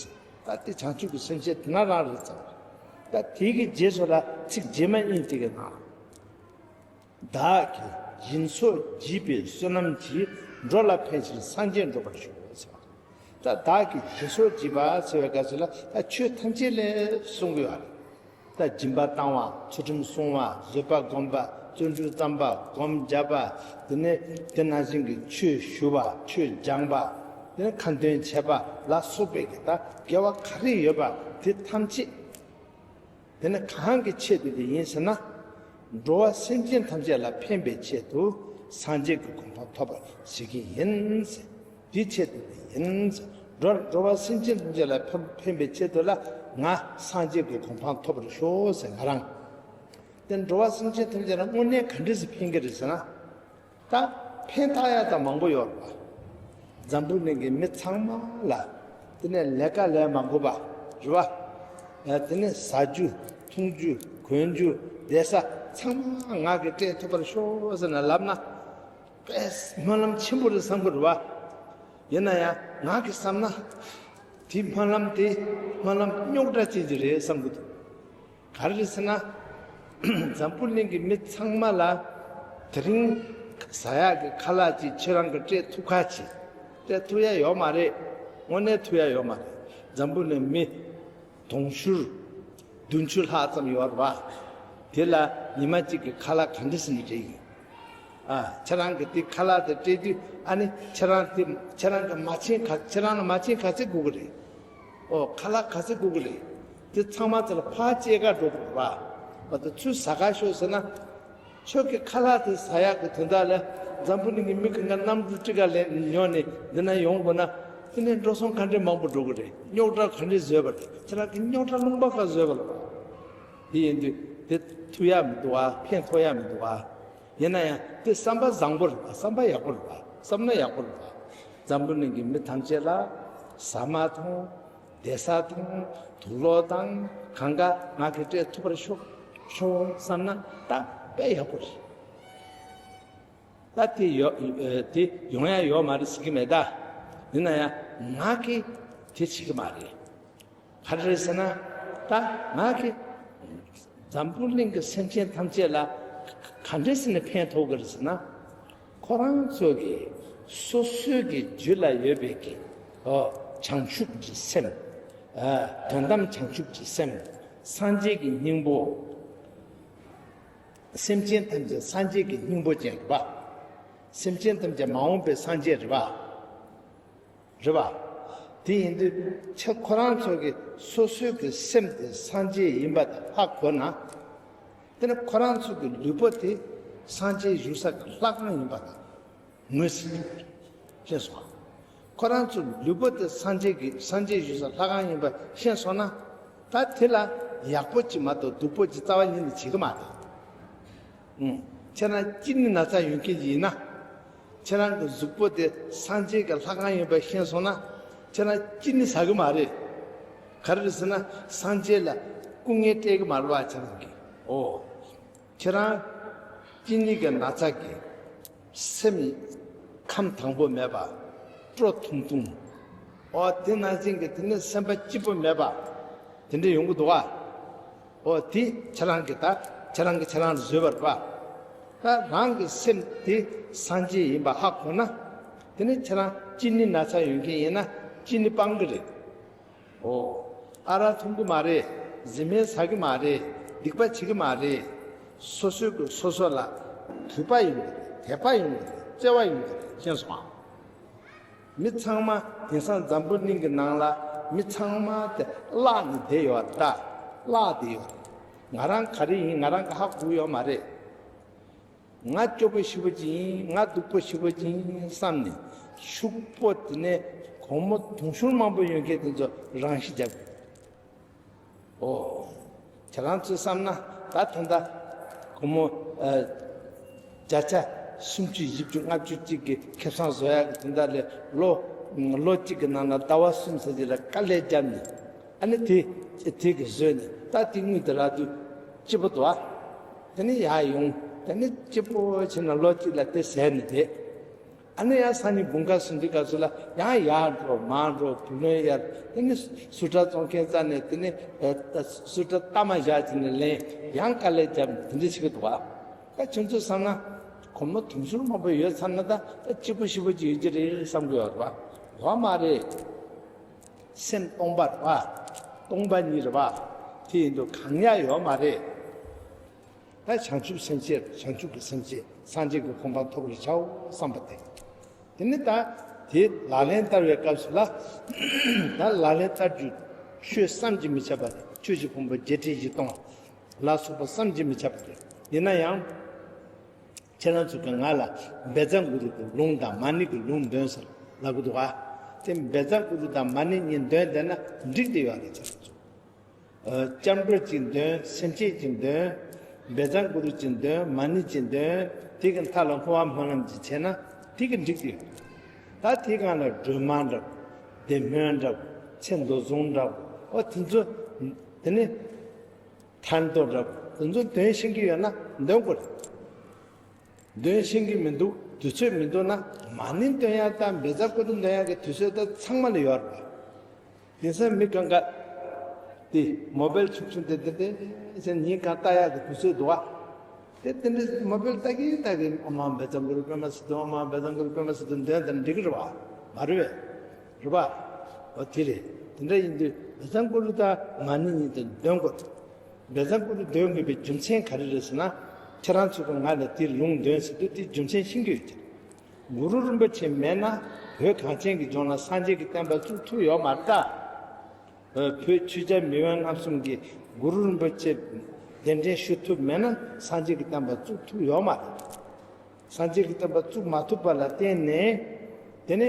ད་དེ་བྱང་ཆུབ་ཀྱི་སེམས་བསྐྱེད་དེ་ན་རང་རེད་ཙང་། ད་དེ་གི་རྗེས་སུ་ལ་ཚིག་རྗེས་མ་གཉིས་དེ་གི་ནང་། བདག་གིས་སྦྱིན་སོགས་བགྱིས་པའི་བསོད་ནམས་ཀྱིས། འགྲོ་ལ་ཕན་ཕྱིར་སངས་རྒྱས་འགྲུབ་པར་ཤོག་ཟེར་བ། ད་བདག་གིས་སྦྱིན་སོགས་བགྱིས་པ་ཟེར་བའི་སྐབས་སུ་ལ་ད་ཆོས་ཐམས་ཅད་ལ་གསུང་གི་ཡོད་རེད། ད་སྦྱིན་པ་བཏང་བ། ཚུལ་ཁྲིམས་བསྲུང་བ། བཟོད་པ་སྒོམ་པ། བརྩོན་འགྲུས་བརྩམས་པ། སྒོམ་བརྒྱབ་པ། དེ་ནས་དེ་ནང་བཞིན་གྱི་ཆོས་ཞུ་བ། ཆོས་སྦྱངས་པ། དེ་ནས་ཁ་འདོན་བྱས་པ་ལ་སོགས་པའི་གི་ད་དགེ་བ་ག་རེ་ཡོད་པ་དེ་ཐམས་ཅད་ དེ་ནི་གང་གི་ཆེད་དུ་དེ་ཡིན་ཟེར་ན། འགྲོ་བ་སེམས་ཅན་ཐམས་ཅད་ལ་ཕན་པའི་ཆེད་དུ་སངས་རྒྱས་ཀྱི་གོ་འཕང་ཐོབ་པར་བྱེད་ཀྱི་ཡིན་ཟེར། དེའི་ཆེད་དུ་དེ་ཡིན་ཟེར། འགྲོ་འགྲོ་བ་སེམས་ཅན་ཐམས་ཅད་ལ་ཕན་ཕན་པའི་ཆེད་དུ་ལ་ང་སངས་རྒྱས་ཀྱི་གོ་འཕང་ཐོབ་པར་ཤོག་ཟེར་ང་རང་། དེ་འགྲོ་བ་སེམས་ཅན་ཐམས་ཅད་ལ་དངོས་གནས་ག་འདྲས་སེ་ཕན་གྱི་རེད་ཟེར་ན། ད་ཕན་བཏགས་ཡ་ད་མང་པོ་ཡོད་རེད་པ། འཛམ་བུ་གླིང་གི་མི་ཚང་མ་ལ། དེ་ནས་ལས་ཀ་ལས་མ་དགོས་པ་རེད་པ། དེ་ནས་ཟ་རྒྱུ་འཐུང་རྒྱུ་གོན་རྒྱུ་བསྡད་ས་ཚང་མ་ང་གིས་སྤྲད་ཐུབ་པར་ཤོག་ཟེར་ནས་ལབ་ན། དཔེ་སྨོན་ལམ་ཆེན་པོ་རེད་བསམ་གི་རེད་པ། ཡིན་ན་ཡང་ང་གིས་བསམ་ན། དེ་སྨོན་ལམ་དེ་སྨོན་ལམ་རྙོག་དྲ་ཅན་ཅིག་རེད་བསམ་གི་འདུག་ག་རེ་རེད་ཟེར་ན། འཛམ་བུ་གླིང་གི་མི་ཚང་མ་ལ་དེ་རིང་ཟ་ཡག་གི་ཁ་ལག་ཅིག་ཁྱེད་རང་གིས་སྤྲད་ཐུབ་ཁ་ཅིག་སྤྲད་ཐུབ་ཡ་ཡོད་མ་རེད། དངོས་གནས་ཐུབ་ཡ་ཡོད་མ་རེད། འཛམ་བུ་གླིང་མི་དུང་ཕྱུར་བདུན་ཅུ་ལྷག་ཙམ་ཡོད་རེད་པ། དེ་ལ་ཉི་མ་གཅིག་གི་ཁ་ལག་ག་འདྲ་ཟེར་ནས་སྤྲད་ཡིན། ཨ། ཁྱེད་རང་གིས་དེ་ཁ་ལག་དེ་སྤྲད་དུས་ཨ་ནི་ཁྱེད་རང་དེ་ཁྱེད་རང་གི་མ་བྱན་ག་ཁྱེད་རང་ལ་མ་བྱན་ག་ཚད་དགོས་ཀྱི་རེད། ཨོ་ཁ་ལག་ག་ཚད་དགོས་ཀྱི་རེད། དེ་ཚང་མ་དེ་ལ་ཕར་སྐྱེལ་ག་འགྲོ་དགོས་རེད་པ། འོ་དེ་ཚུར་ཟ་ག་ཤོག་ཟེར་ན། ཁྱོད་ཀྱི་ཁ་ལག་དེ་ཟ་ཡག་གི་དོན་དག་ལ་འཛམ་བུ་གླིང་གི་མི་གང་ག་གནམ་གྲུ་ཊི་ཀ་ཊི་ལེན་ཉོས་ནས་འདི་ན་ཡོང་དགོས་ན། དེ་ནས་འགྲོ་སོང་ག་འདྲས་མང་པོ་འགྲོ་གི་རེད། རྙོག་དྲ་ག་འདྲས་བཟོས་པ་རེད། ཁྱེད་རང་གིས་རྙོག་དྲ་རླུང་པ་ག་བཟོས་པ་ལ། དེ་ཡིན་དུས་དེ་ཐུབ་ཡ་མི་འདུག་ཨ། ཕན་ཐོགས་ཡ་མི་འདུག་ཨ། ཡིན་ན་ཡང་དེ་བསམ་པ་བཟང་པོ་རེད་པ། བསམ་པ་ཡག་པོ་རེད་པ། བསམ་ན་ཡག་པོ་རེད་པ། འཛམ་བུ་གླིང་གི་མི་ཐམས་ཅད་ལ་ཟ་མ་དང་བསྡད་ས་དང་དུག་ལོག་དང་གང་ག་ང་གིས་སྤྲད་ཐུབ་པར་ཤོག་ཤོག་བསམ་ན་ད་དཔེ་ཡག་པོ་རེད། ད་དེ་ཡོ་དེ་ཡོང་ཡ་ཡོད་མ་རེད་ཟེར་གི་མེད་ད། ཡིན་ན་ཡང་ང་གིས་དེ་བྱེད་གི་མ་རེད། ག་རེ་རེད་ཟེར་ན། ད་ང་གིས་འཛམ་བུ་གླིང་གི་སེམས་ཅན་ཐམས་ཅད་ལ་ག་འདྲས་ཟེར་ནས་ཕན་ཐོགས་ཀྱི་རེད་ཟེར་ན། ཁོ་རང་ཚོ་གི་སོ་སོའི་གི་རྒྱུད་ལ་ཡོད་པའི་གི་ཨོ་བྱང་ཆུབ་ཀྱི་སེམས། ཨ་དོན་དམ་བྱང་ཆུབ་ཀྱི་སེམས། སངས་རྒྱས་ཀྱི་སྙིང་པོ། སེམས་ཅན་ཐམས་ཅད་སངས་རྒྱས་ཀྱི་སྙིང་པོ་ཅན་རེད་པ། སེམས་ཅན་ཐམས་ཅད་མ་འོངས་པའི་སངས་རྒྱས་རེད་པ། རེད་པ། དེ་ཡིན་དུས་ཁྱེད་ཁོ་རང་ཚོ་གི་སོ་སོའི་གི་སེམས་དེ་སངས་རྒྱས་ཡིན་པ་དེ་ཧ་གོ་ན། དེ་ནི་ཁོ་རང་ཚོ་གི་ལུས་པོ་དེ་སངས་རྒྱས་བཞུགས་ས་གི་ལྷ་ཁང་ཡིན་པ་དང་ངོས་ཟིན། ཤེས་སོང་ཨ། ཁོ་རང་ཚོ་ལུས་པོ་དེ་སངས་རྒྱས་ཀྱི་སངས་རྒྱས་བཞུགས་ས་ལྷ་ཁང་ཡིན་པ་ཤེས་སོང་ན། ད་དེ་ལ་ཡག་པོ་ཅིག་མ་གཏོགས་སྡུག་པོ་ཅིག་རྩ་བ་ཉིད་ནས་བྱེད་ཀྱི་མ་རེད། ཨུང་། ཁྱེད་རང་གཅིན་སྙི་ན་ཚ་ཡོང་མཁན་ཅིག་ཡིན་ན། ཁྱེད་རང་གི་གཟུགས་པོ་དེ་སངས་རྒྱས་ཀྱི་ལྷ་ཁང་ཡིན་པ་ཤེས་སོང་ན། ཁྱེད་རང་གཅིན་སྙི་ཟ་གི་མ་རེད། ག་རེ་རེད་ཟེར་ན་སངས་རྒྱས་ལ་སྐུ་ངལ་སྤྲད་ཀྱི་མ་རེད་པ་ཁྱེད་རང་གིས། ཨོ། ཁྱེད་རང་གཅིན་སྙི་གི་ན་ཚ་གིས་སེམས་ཁམས་དྭངས་པོ་མེད་པ། སྤྲོ་ཐུང་ཐུང་། ཨོ་དེ་ནང་བཞིན་གྱི་དེ་ནས་སེམས་པ་སྐྱིད་པོ་མེད་པ། དེ་འདྲ་ཡོང་གི་འདུག་ག་ཨོ་དེ་ཁྱེད་རང་གིས་ད་ཁྱེད་རང་གིས་ཁྱེད་རང་ལ་བཟོས་པ་རེད་པ། ད་རང་གི་སེམས་དེ་སངས་རྒྱས་ཡིན་པ་ཧ་གོ་ན། དེ་ནས་ཁྱེད་རང་གཅིན་སྙི་ན་ཚ་ཡོད་མཁན་ཡིན་ན་གཅིན་སྙི་སྤང་གི་རེད། ཨོ། ཨ་རག་འཐུང་གི་མ་རེད། བཟི་སྨན་ཟ་གི་མ་རེད། སྡིག་པ་བྱེད་ཀྱི་མ་རེད། སོ་སོའི་གི་སོ་སོ་ལ་གུས་པ་ཡོང་གི་རེད། དད་པ་ཡོང་གི་རེད། བརྩེ་བ་ཡོང་གི་རེད། ཤེས་སོང་ཨ། མི་ཚང་མ་དེང་སང་འཛམ་བུ་གླིང་གི་ནང་ལ་མི་ཚང་མ་དེ་བརླག་ནས་བསྡད་ཡོད་རེད་ད། བརླག་བསྡད་ཡོད་རེད། ང་རང་ག་རེ་ཡིན་ང་རང་གི་ཧ་གོ་ཡོད་མ་རེད། ང་སྐྱོ་པོ་ཞེ་པོ་ཅིག་ཡིན། ང་སྡུག་པོ་ཞེ་པོ་ཅིག་ཡིན་བསམ་ནས་ཕྱུག་པོ་དེ་ནས་སྒོར་མོ་དུང་ཕྱུར་མང་པོ་ཡོད་མཁན་དེ་ཚོ་རང་ཤི་བརྒྱབ། ཨོ། ཁྱེད་རང་ཚོས་བསམ་ན་ད་ད་ལྟ་སྒོར་མོ་ཨ་བརྒྱ་ཆ་སུམ་ཅུ་བཞི་བཅུ་ལྔ་བཅུ་གཅིག་གི་ཁེ་བཟང་བཟོ་ཡག་གི་དེ་འདྲ་ལས་ལོ་ལོ་གཅིག་གི་ནང་ལ་ཟླ་བ་གསུམ་ཙམ་ཅིག་ལ་དཀའ་ལས་བརྒྱབ་ནས། ཨ་ནི་དེ་དེ་གི་བཟོས་ནས་ད་དེ་དངུལ་དེ་རག་དུས་སྐྱིད་པོ་འདུག་ཨ། དེ་ནི་ཡར་ཡོང་། དེ་ནི་སྐྱིད་པོ་བྱས་ན་ལོ་གཅིག་ལ་དེ་ཟད་ནས་བསྡད། ཨ་ནི་ཡང་སང་ཉིན་དགུན་ཁ་སོང་དུས་སྐབས་སུ་ལ་ཡང་ཡར་འགྲོ་མར་འགྲོ་བུ་ལོན་གཡར། དེ་ནི་སུ་ཊར་བཙོང་མཁན་རྩ་ནས་དེ་ནི་ཨ་སུ་ཊར་སྟབས་མ་བཞག་བྱས་ནས་ལེན། ཡང་དཀའ་ལས་བརྒྱབ་ནས་དེ་འདྲ་བྱེད་ཀྱི་འདུག་ཨ། ད་ཁྱོད་ཚོས་བསམ་ན་སྒོར་མོ་དུང་ཕྱུར་མང་པོ་ཡོད་ཚར་ན་ད་ད་སྐྱིད་པོ་ཞེ་པོ་ཅིག་ཡོད་ཀྱི་རེད་བསམ་གྱི་ཡོད་རེད་པ། ཡོད་མ་རེད། སེམས་སྟོང་པ་རེད་པ། སྟོང་པ་ཉིད་རེད་པ། དེ་ཡིན་དུས་གང་ཡང་ཡོད་མ་རེད། ད་བྱང་ཆུབ་སེམས་བསྐྱེད། བྱང་ཆུབ་ཀྱི་སེམས་བསྐྱེད། སངས་རྒྱས་ཀྱི་གོ་འཕང་ཐོབ་པར་བྱའོ་བསམ་པ་དེ། དེ་ནི་ད་དེ་ལག་ལེན་བསྟར་བའི་སྐབས་སུ་ལ། ད་ལག་ལེན་བསྟར་རྒྱུ་ཆོས་བསམ་གྱིས་མི་ཁྱབ་པ་རེད། ཆོས་ཀྱི་ཕུང་པོ་བརྒྱད་ཁྲི་བཞི་སྟོང་ ལ་སོགས་པ་བསམ་གྱིས་མི་ཁྱབ་པ་རེད། ཡིན་ན་ཡང་། ཁྱེད་རང་ཚོ་གིས་ང་ལ་བཛྲ་གུ་རུ་གི་ལུང་དང་མ་ཎི་གི་ལུང་འདོན་ཟེར་ལབ་གི་འདུག་ག། དེ་བཛྲ་གུ་རུ་དང་མ་ཎི་གཉིས་འདོན་བསྡད་ན་འགྲིག་བསྡད་ཡོད་རེད། ཁྱེད་རང་ཚོ། ཨ། སྐྱབས་འགྲོ་གཅིག་འདོན། སེམས་བསྐྱེད་གཅིག་འདོན། བཛྲ་གུ་རུ་གཅིག་འདོན། མ་ཎི་གཅིག་འདོན། དེ་གི་མཐའ་ལ་བསྔོ་བ་སྨོན་ལམ་གཅིག་བྱས་ན་དེ་གི་འགྲིག་གི་ཡོད། ད་དེ་སྒང་ལ་སྒྲོལ་མ་འདྲ་པོ། བདེ་སྨོན་འདྲ་པོ། ཚེ་མདོ་བཟུང་འདྲ་པོ། ཨོ་དེ་ཚོ། དེ་ནི། ཐར་འདོད་འདྲ་པོ། དེ་ཚོ་འདོན་ཤེས་ཀྱི་ཡོད་ན་འདོན་དགོས་རེད། འདོན་ཤེས་ཀྱི་མི་འདུག། དུས་ཚོད་མི་འདུག་ན། མ་ཎི་འདོན་ཡ་དང་བཛྲ་གུ་རུ་འདོན་ཡ་གི་དུས་ཚོད་ད་ཚང་མ་ལ་ཡོད་རེད། དེང་སང་མི་གང་ག་དེ་མོ་བེལ་ཆུང་ཆུང་དེ་དེ་དེ་ཟེར་ཉིན་གང་ལྟ་ཡག་གི་དུས་ཚོད་འདུག་ཨ། དེ་དེ་འདྲ་མོ་བེལ་ལྟ་གིན་ལྟ་གིན་ཨོཾ་བཛྲ་གུ་རུ་པདྨ་སིདྡྷི། ཨོཾ་བཛྲ་གུ་རུ་པདྨ་སིདྡྷི་འདོན་དང་འགྲིག་གི་རེད་བ། མ་རེད་པས། རེད་བ། འོ་དེ་རེད། དེ་འདྲ་ཡིན་དུས་བཛྲ་གུ་རུ་དང་མ་ཎི་གཉིས་དེ་འདོན་དགོས། བཛྲ་གུ་རུ་འདོན་དགོས་པའི་རྒྱུ་མཚན་ག་རེ་རེད་ཟེར་ན། ཁྱེད་རང་ཚོ་གིས་ང་ལ་དེ་ལུང་འདོན་ཟེར་དུས་དེའི་རྒྱུ་མཚན་ཤེས་ཀྱི་ཡོད་ཀྱི། གུ་རུ་རིན་པོ་ཆེ་མེད་ན་བོད་གངས་ཅན་གྱི་ལྗོངས་ལ་སངས་རྒྱས་ཀྱི་བསྟན་པ་བཙུགས་ཐུབ་ཡོད་མ་རེད་ད། བོད་ཆོས་རྒྱལ་མེས་དབོན་རྣམ་གསུམ་གྱིས་གུ་རུ་རིན་པོ་ཆེ་གདན་འདྲེན་ཞུ་ཐུབ་མེད་ན་སངས་རྒྱས་ཀྱི་བསྟན་པ་བཙུགས་ཐུབ་ཡོད་མ་རེད། སངས་རྒྱས་ཀྱི་བསྟན་པ་བཙུགས་མ་ཐུབ་པ་ལ་བརྟེན་ནས། དེ་ནས་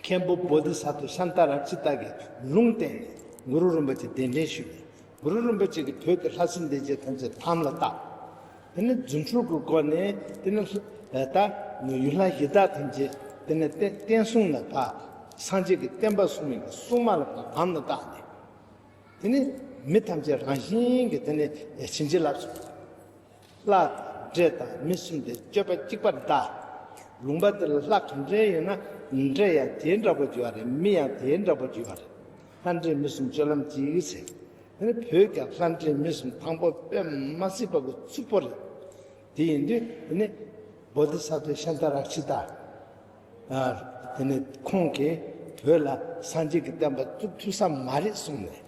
མཁན་པོ་བོ་དྷི་ས་ཏྭ་ཤཱནྟ་རཀྵི་ཏ་གིས་ལུང་བསྟན་ནས་གུ་རུ་རིན་པོ་ཆེ་གདན་འདྲེན་ཞུས་ནས། གུ་རུ་རིན་པོ་ཆེ་གིས་བོད་ཀྱི་ལྷ་སྲིན་སྡེ་བརྒྱད་ཐམས་ཅད་དམ་ལ་བཏགས། དེ་ནས་རྫུ་འཕྲུལ་གྱི་སྒོ་ནས་དེ་ནས་ད་ཡུལ་ལྷ་གཞི་བདག་ཐམས་ཅད་དེ་ནས་བསྟན་བསྟན་སྲུང་ལ་ཕར་སངས་རྒྱས་ཀྱི་བསྟན་པ་སྲུང་བའི་སྲུང་མ་ལ་ཕར་དམ་ལ་བཏགས་ནས། དེ་ནས་མི་ཐམས་ཅད་རང་བཞིན་གྱིས་དེ་ནས་བྱིན་གྱིས་བརླབས་སོ། ལྷ་དང་འདྲེ་དང་མི་གསུམ་དེ་སྤྱོད་པ་གཅིག་པར་གདའ། ལུང་པ་དེ་ལ་ལྷ་ག་འདྲ་ཡོད་ན་འདྲེ་ཡང་དེ་འདྲ་པོ་ཅིག་ཡོད་རེད། མི་ཡང་དེ་འདྲ་པོ་ཅིག་ཡོད་རེད། ལྷ་འདྲེ་མི་གསུམ་སྤྱོད་ལམ་གཅིག་ཟེར། དེ་ནི་བོད་ཀྱང་ལྷ་འདྲེ་མི་གསུམ་དང་པོ་དཔེ་མ་སྲིད་པ་གི་རྩུབ་པོ་རེད། དེ་ཡིན་དུས་དེ་ནི་བོ་དྷི་ས་ཏྭ་ཤཱནྟ་རཀྵི་ཏ། ཨ། དེ་ནི་ཁོང་གིས་བོད་ལ་སངས་རྒྱས་ཀྱི་བསྟན་པ་བཙུགས་ཐུབ་ས་མ་རེད་གསུངས་ནས།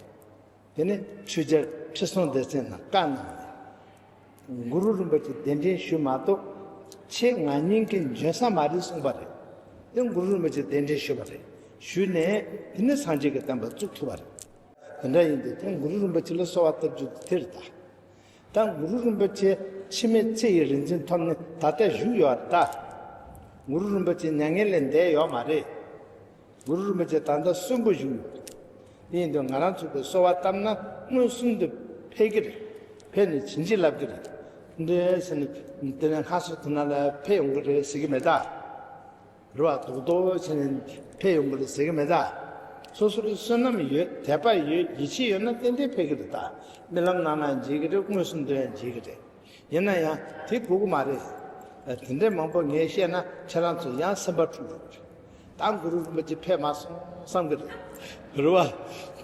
དེ་ནས་ཆོས་རྒྱལ་ཁྲི་སྲོང་ལྡེ་བཙན་ལ་བཀའ་གནང་ནས། གུ་རུ་རིན་པོ་ཆེ་གདན་འདྲེན་ཞུས་མ་གཏོགས་ཁྱེད་ང་གཉིས་ཀྱིས་འཇོན་ས་མ་རེད་གསུངས་པ་རེད། དེ་གུ་རུ་རིན་པོ་ཆེ་གདན་འདྲེན་ཞུས་པ་རེད། ཞུས་ནས་དེ་ནས་སངས་རྒྱས་ཀྱི་བསྟན་པ་བཙུགས་ཐུབ་པ་རེད། དེ་འདྲ་ཡིན་དུས་དེ་གུ་རུ་རིན་པོ་ཆེ་ལ་གསོལ་བ་བཏབ་རྒྱུ་དེ་རེད་ད། ད་གུ་རུ་རིན་པོ་ཆེ་འཆི་མེད་ཚེ་ཡི་རིག་འཛིན་ཐོབ་ནས་ད་ལྟ་བཞུགས་ཡོད་རེད་ད། གུ་རུ་རིན་པོ་ཆེ་མྱ་ངན་ལས་འདས་ཡོད་མ་རེད། གུ་རུ་རིན་པོ་ཆེ་ད་ལྟ་གསོན་པོ་བཞུགས་ཡོད། དེ་ཡིན་དུས་ང་རང་ཚོ་གིས་གསོལ་བ་བཏབ་ན་མངོན་སུམ་དུ་ཕེབས་ཀྱི་རེད། ཕེབས་ནས་བྱིན་གྱིས་བརླབས་ཀྱི་རེད། འདྲེ་ཟེར་ནས་དེ་ནས་ལྷ་སོགས་དེ་ན་ལ་ཕེབས་ཡོང་གི་རེད་ཟེར་གྱི་མེད་ད། རེད་བ། རྡོག་རྡོག་བྱས་ནས་ཕེབས་ཡོང་གི་རེད་ཟེར་གྱི་མེད་ད། སོ་སོ་ལ་བསོད་ནམས་ཡོད། དད་པ་ཡོད། ཡིད་ཆེས་ཡོད་ན་ཏན་ཏན་ཕེབས་ཀྱི་རེད་ད། རྨི་ལམ་ནང་ན་མཇལ་གྱི་རེད། མངོན་སུམ་དུ་ཡང་མཇལ་གྱི་རེད། ཡིན་ན་ཡང་དེ་དགོས་ཀྱི་མ་རེད། དེ་འདྲའི་མང་པོ་ངས་བཤད་ན་ཁྱེད་རང་ཚོ་ཡང་སེམས་པ་འཁྲུག་འགྲོ་གི་རེད། ད་གུ་རུ་རིན་པོ་ཆེ་ཕེབས་མ་སོང་བསམ་གྱི་རེད། རེད་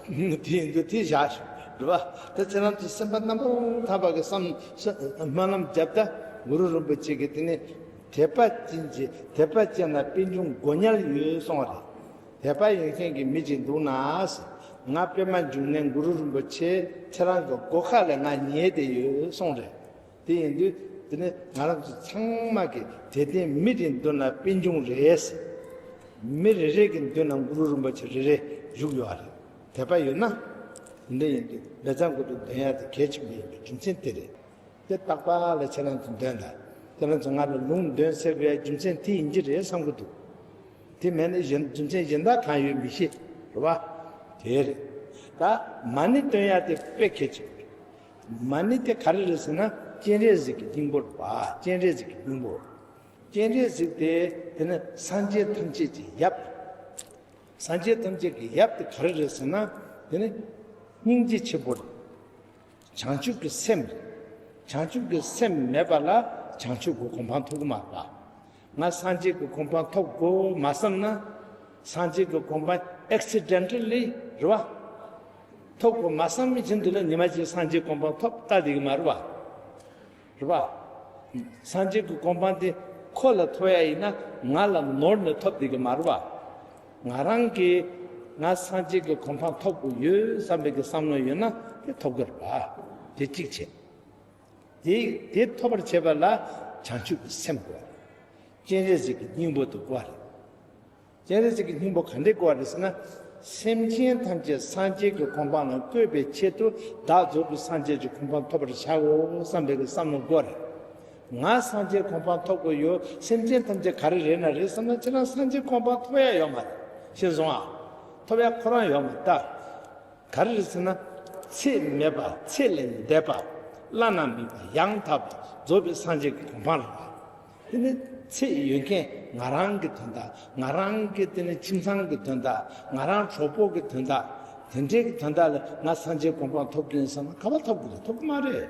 བ། དེ་ཡིན་དུས་དེ་བཞག་ཤོག། རེད་བ། ད་ཁྱེད་རང་ཚོ་སེམས་པ་རྣམ་པར་དག་པ་གི་བསམ། སྨོན་ལམ་བརྒྱབ། ད་གུ་རུ་རིན་པོ་ཆེ་གིས་དེ་ནས་དད་པ་ཅན་གྱི་དད་པ་ཅན་ལ་པད་འབྱུང་སྒོ་ཉལ་ཡོད་གསུངས་པ་རེད། དད་པ་ཡོད་མཁན་གྱི་མི་ཅིག་འདུག་ན། ང་པདྨ་འབྱུང་གནས་གུ་རུ་རིན་པོ་ཆེ་ཁྱེད་རང་གི་སྒོ་ཁ་ལ་ང་ཉལ་བསྡད་ཡོད་གསུངས་རེད། དེ་ཡིན་དུས་དེ་ནི་ང་རང་ཚོ་ཚང་མ་གི་དད་ལྡན་མི་རེའི་མདུན་ན་པད་འབྱུང་རེད། མི་རེ་རེ་གི་མདུན་ན་གུ་རུ་རིན་པོ་ཆེ་རེ་རེ་བཞུགས་ཡོད་རེད། དད་པ་ཡོད་ན། དེ་འདྲ་ཡིན་དུས་བཛྲ་གུ་རུ་འདོན་ཡ་དེ་གལ་ཆེན་པོ་ཡིན་པའི་རྒྱུ་མཚན་དེ་རེད། དེ་རྟག་པར་ལ་ཁྱེད་རང་ཚོ་འདོན་ལ། ཁྱེད་རང་ཚོ་ང་ལ་ལུང་འདོན་ཟེར་དགོས་ཡ་རྒྱུ་མཚན་དེ་ཡིན་གྱི་རེད་བསམ་གྱི་འདུག། དེ་མེད་ན་གཞན་རྒྱུ་མཚན་གཞན་དག་གང་ཡོད་མི་ཤེས། རེད་བ། དེ་རེད། ད་མ་ཎི་འདོན་ཡ་དེ་དཔེ་གལ་ཆེན་པོ་རེད། མ་ཎི་དེ་ག་རེ་རེད་ཟེར་ན་སྤྱན་རས་གཟིགས་ཀྱི་སྙིང་པོ་རེད་བ། སྤྱན་རས་གཟིགས་ཀྱི་སྙིང་པོ། སྤྱན་རས་གཟིགས་དེ་དེ་ནི་སངས་རྒྱས་ཐམས་ཅད་ཀྱི་ཡབ། སངས་རྒྱས་ཐམས་ཅད་ཀྱི་ཡབ་དེ་ག་རེ་རེད་ཟེར་ན། དེ་ནི་སྙིང་རྗེ་ཆེན་པོ་རེད། བྱང་ཆུབ་ཀྱི་སེམས་རེད། བྱང་ཆུབ་ཀྱི་སེམས་མེད་པ་ལ་བྱང་ཆུབ་ཀྱི་གོ་འཕང་ཐོབ་ཀྱི་མ་རེད་པ། ང་སངས་རྒྱས་ཀྱི་གོ་འཕང་ཐོབ་དགོས་མ་བསམ་ན། སངས་རྒྱས་ཀྱི་གོ་འཕང་accidentally་རེད་བ། ཐོབ་དགོས་མ་བསམ་བཞིན་དུ་ལ་ཉི་མ་གཅིག་སངས་རྒྱས་གོ་འཕང་ཐོབ་ལྟ་བསྡད་ཀྱི་མ་རེད་བ། རེད་བ། སངས་རྒྱས་ཀྱི་གོ་འཕང་དེ་ཁོ་ལ་ཐོབ་ཡ་ཡིན་ན་ང་ལ་ནོར་ནས་ཐོབ་བསྡད་ཀྱི་མ་རེད་བ། ང་རང་གིས་ང་སངས་རྒྱས་ཀྱི་གོ་འཕང་ཐོབ་དགོས་ཡོད་བསམ་པའི་གི་བསམ་བློ་ཡོད་ན་དེ་ཐོབ་ཀྱི་རེད་བ། དེ་གཅིག་བྱས། དེ་དེ་ཐོབ་པར་བྱེད་པ་ལ་བྱང་ཆུབ་ཀྱི་སེམས་དགོས་རེད། སྤྱན་རས་གཟིགས་ཀྱི་སྙིང་པོ་དེ་དགོས་རེད། སྤྱན་རས་གཟིགས་ཀྱི་སྙིང་པོ་ག་འདྲས་དགོས་པ་རེད་ཟེར་ན། སེམས་ཅན་ཐམས་ཅད་སངས་རྒྱས་ཀྱི་གོ་འཕང་ལ་བཀོད་པའི་ཆེད་དུ་བདག་རྫོགས་པའི་སངས་རྒྱས་ཀྱི་གོ་འཕང་ཐོབ་པར་བྱའོ་བསམ་པའི་བསམ་བློ་དགོས་རེད། ང་སངས་རྒྱས་གོ་འཕང་ཐོབ་དགོས་ཡོད། སེམས་ཅན་ཐམས་ཅད་ག་རེ་རེད་ན་རེད་བསམ་ན། ཁྱེད་རང་སངས་རྒྱས་གོ་འཕང་ཐོབ་ཡ་ཡོད་མ་རེད། ཤེས་སོང་ཨ། ཐོབ་ཡ་ཁོ་རང་ཡོད་མ་རེད་ད། ག་རེ་རེད་ཟེར་ན། ཚད་མེད་པ། ཚད་ལས་འདས་པ། བླ་ན་མེད་པ། ཡང་དག་པ། རྫོགས་པའི་སངས་རྒྱས་ཀྱི་གོ་འཕང་རེད་པ། དེ་ནི་ཚད་ཡོད་མཁན་ང་རང་གི་དོན་དག་ང་རང་གི་དེ་ནི་ཁྱིམ་ཚང་གི་དོན་དག་ང་རང་གྲོགས་པོ་གི་དོན་དག་དེ་འདྲའི་གི་དོན་དག་ལ་ང་སངས་རྒྱས་གོ་འཕང་ཐོབ་ཀྱི་ཡིན་བསམ་ན་ག་པར་ཐོབ་ཀྱི་རེད། ཐོབ་ཀྱི་མ་རེད།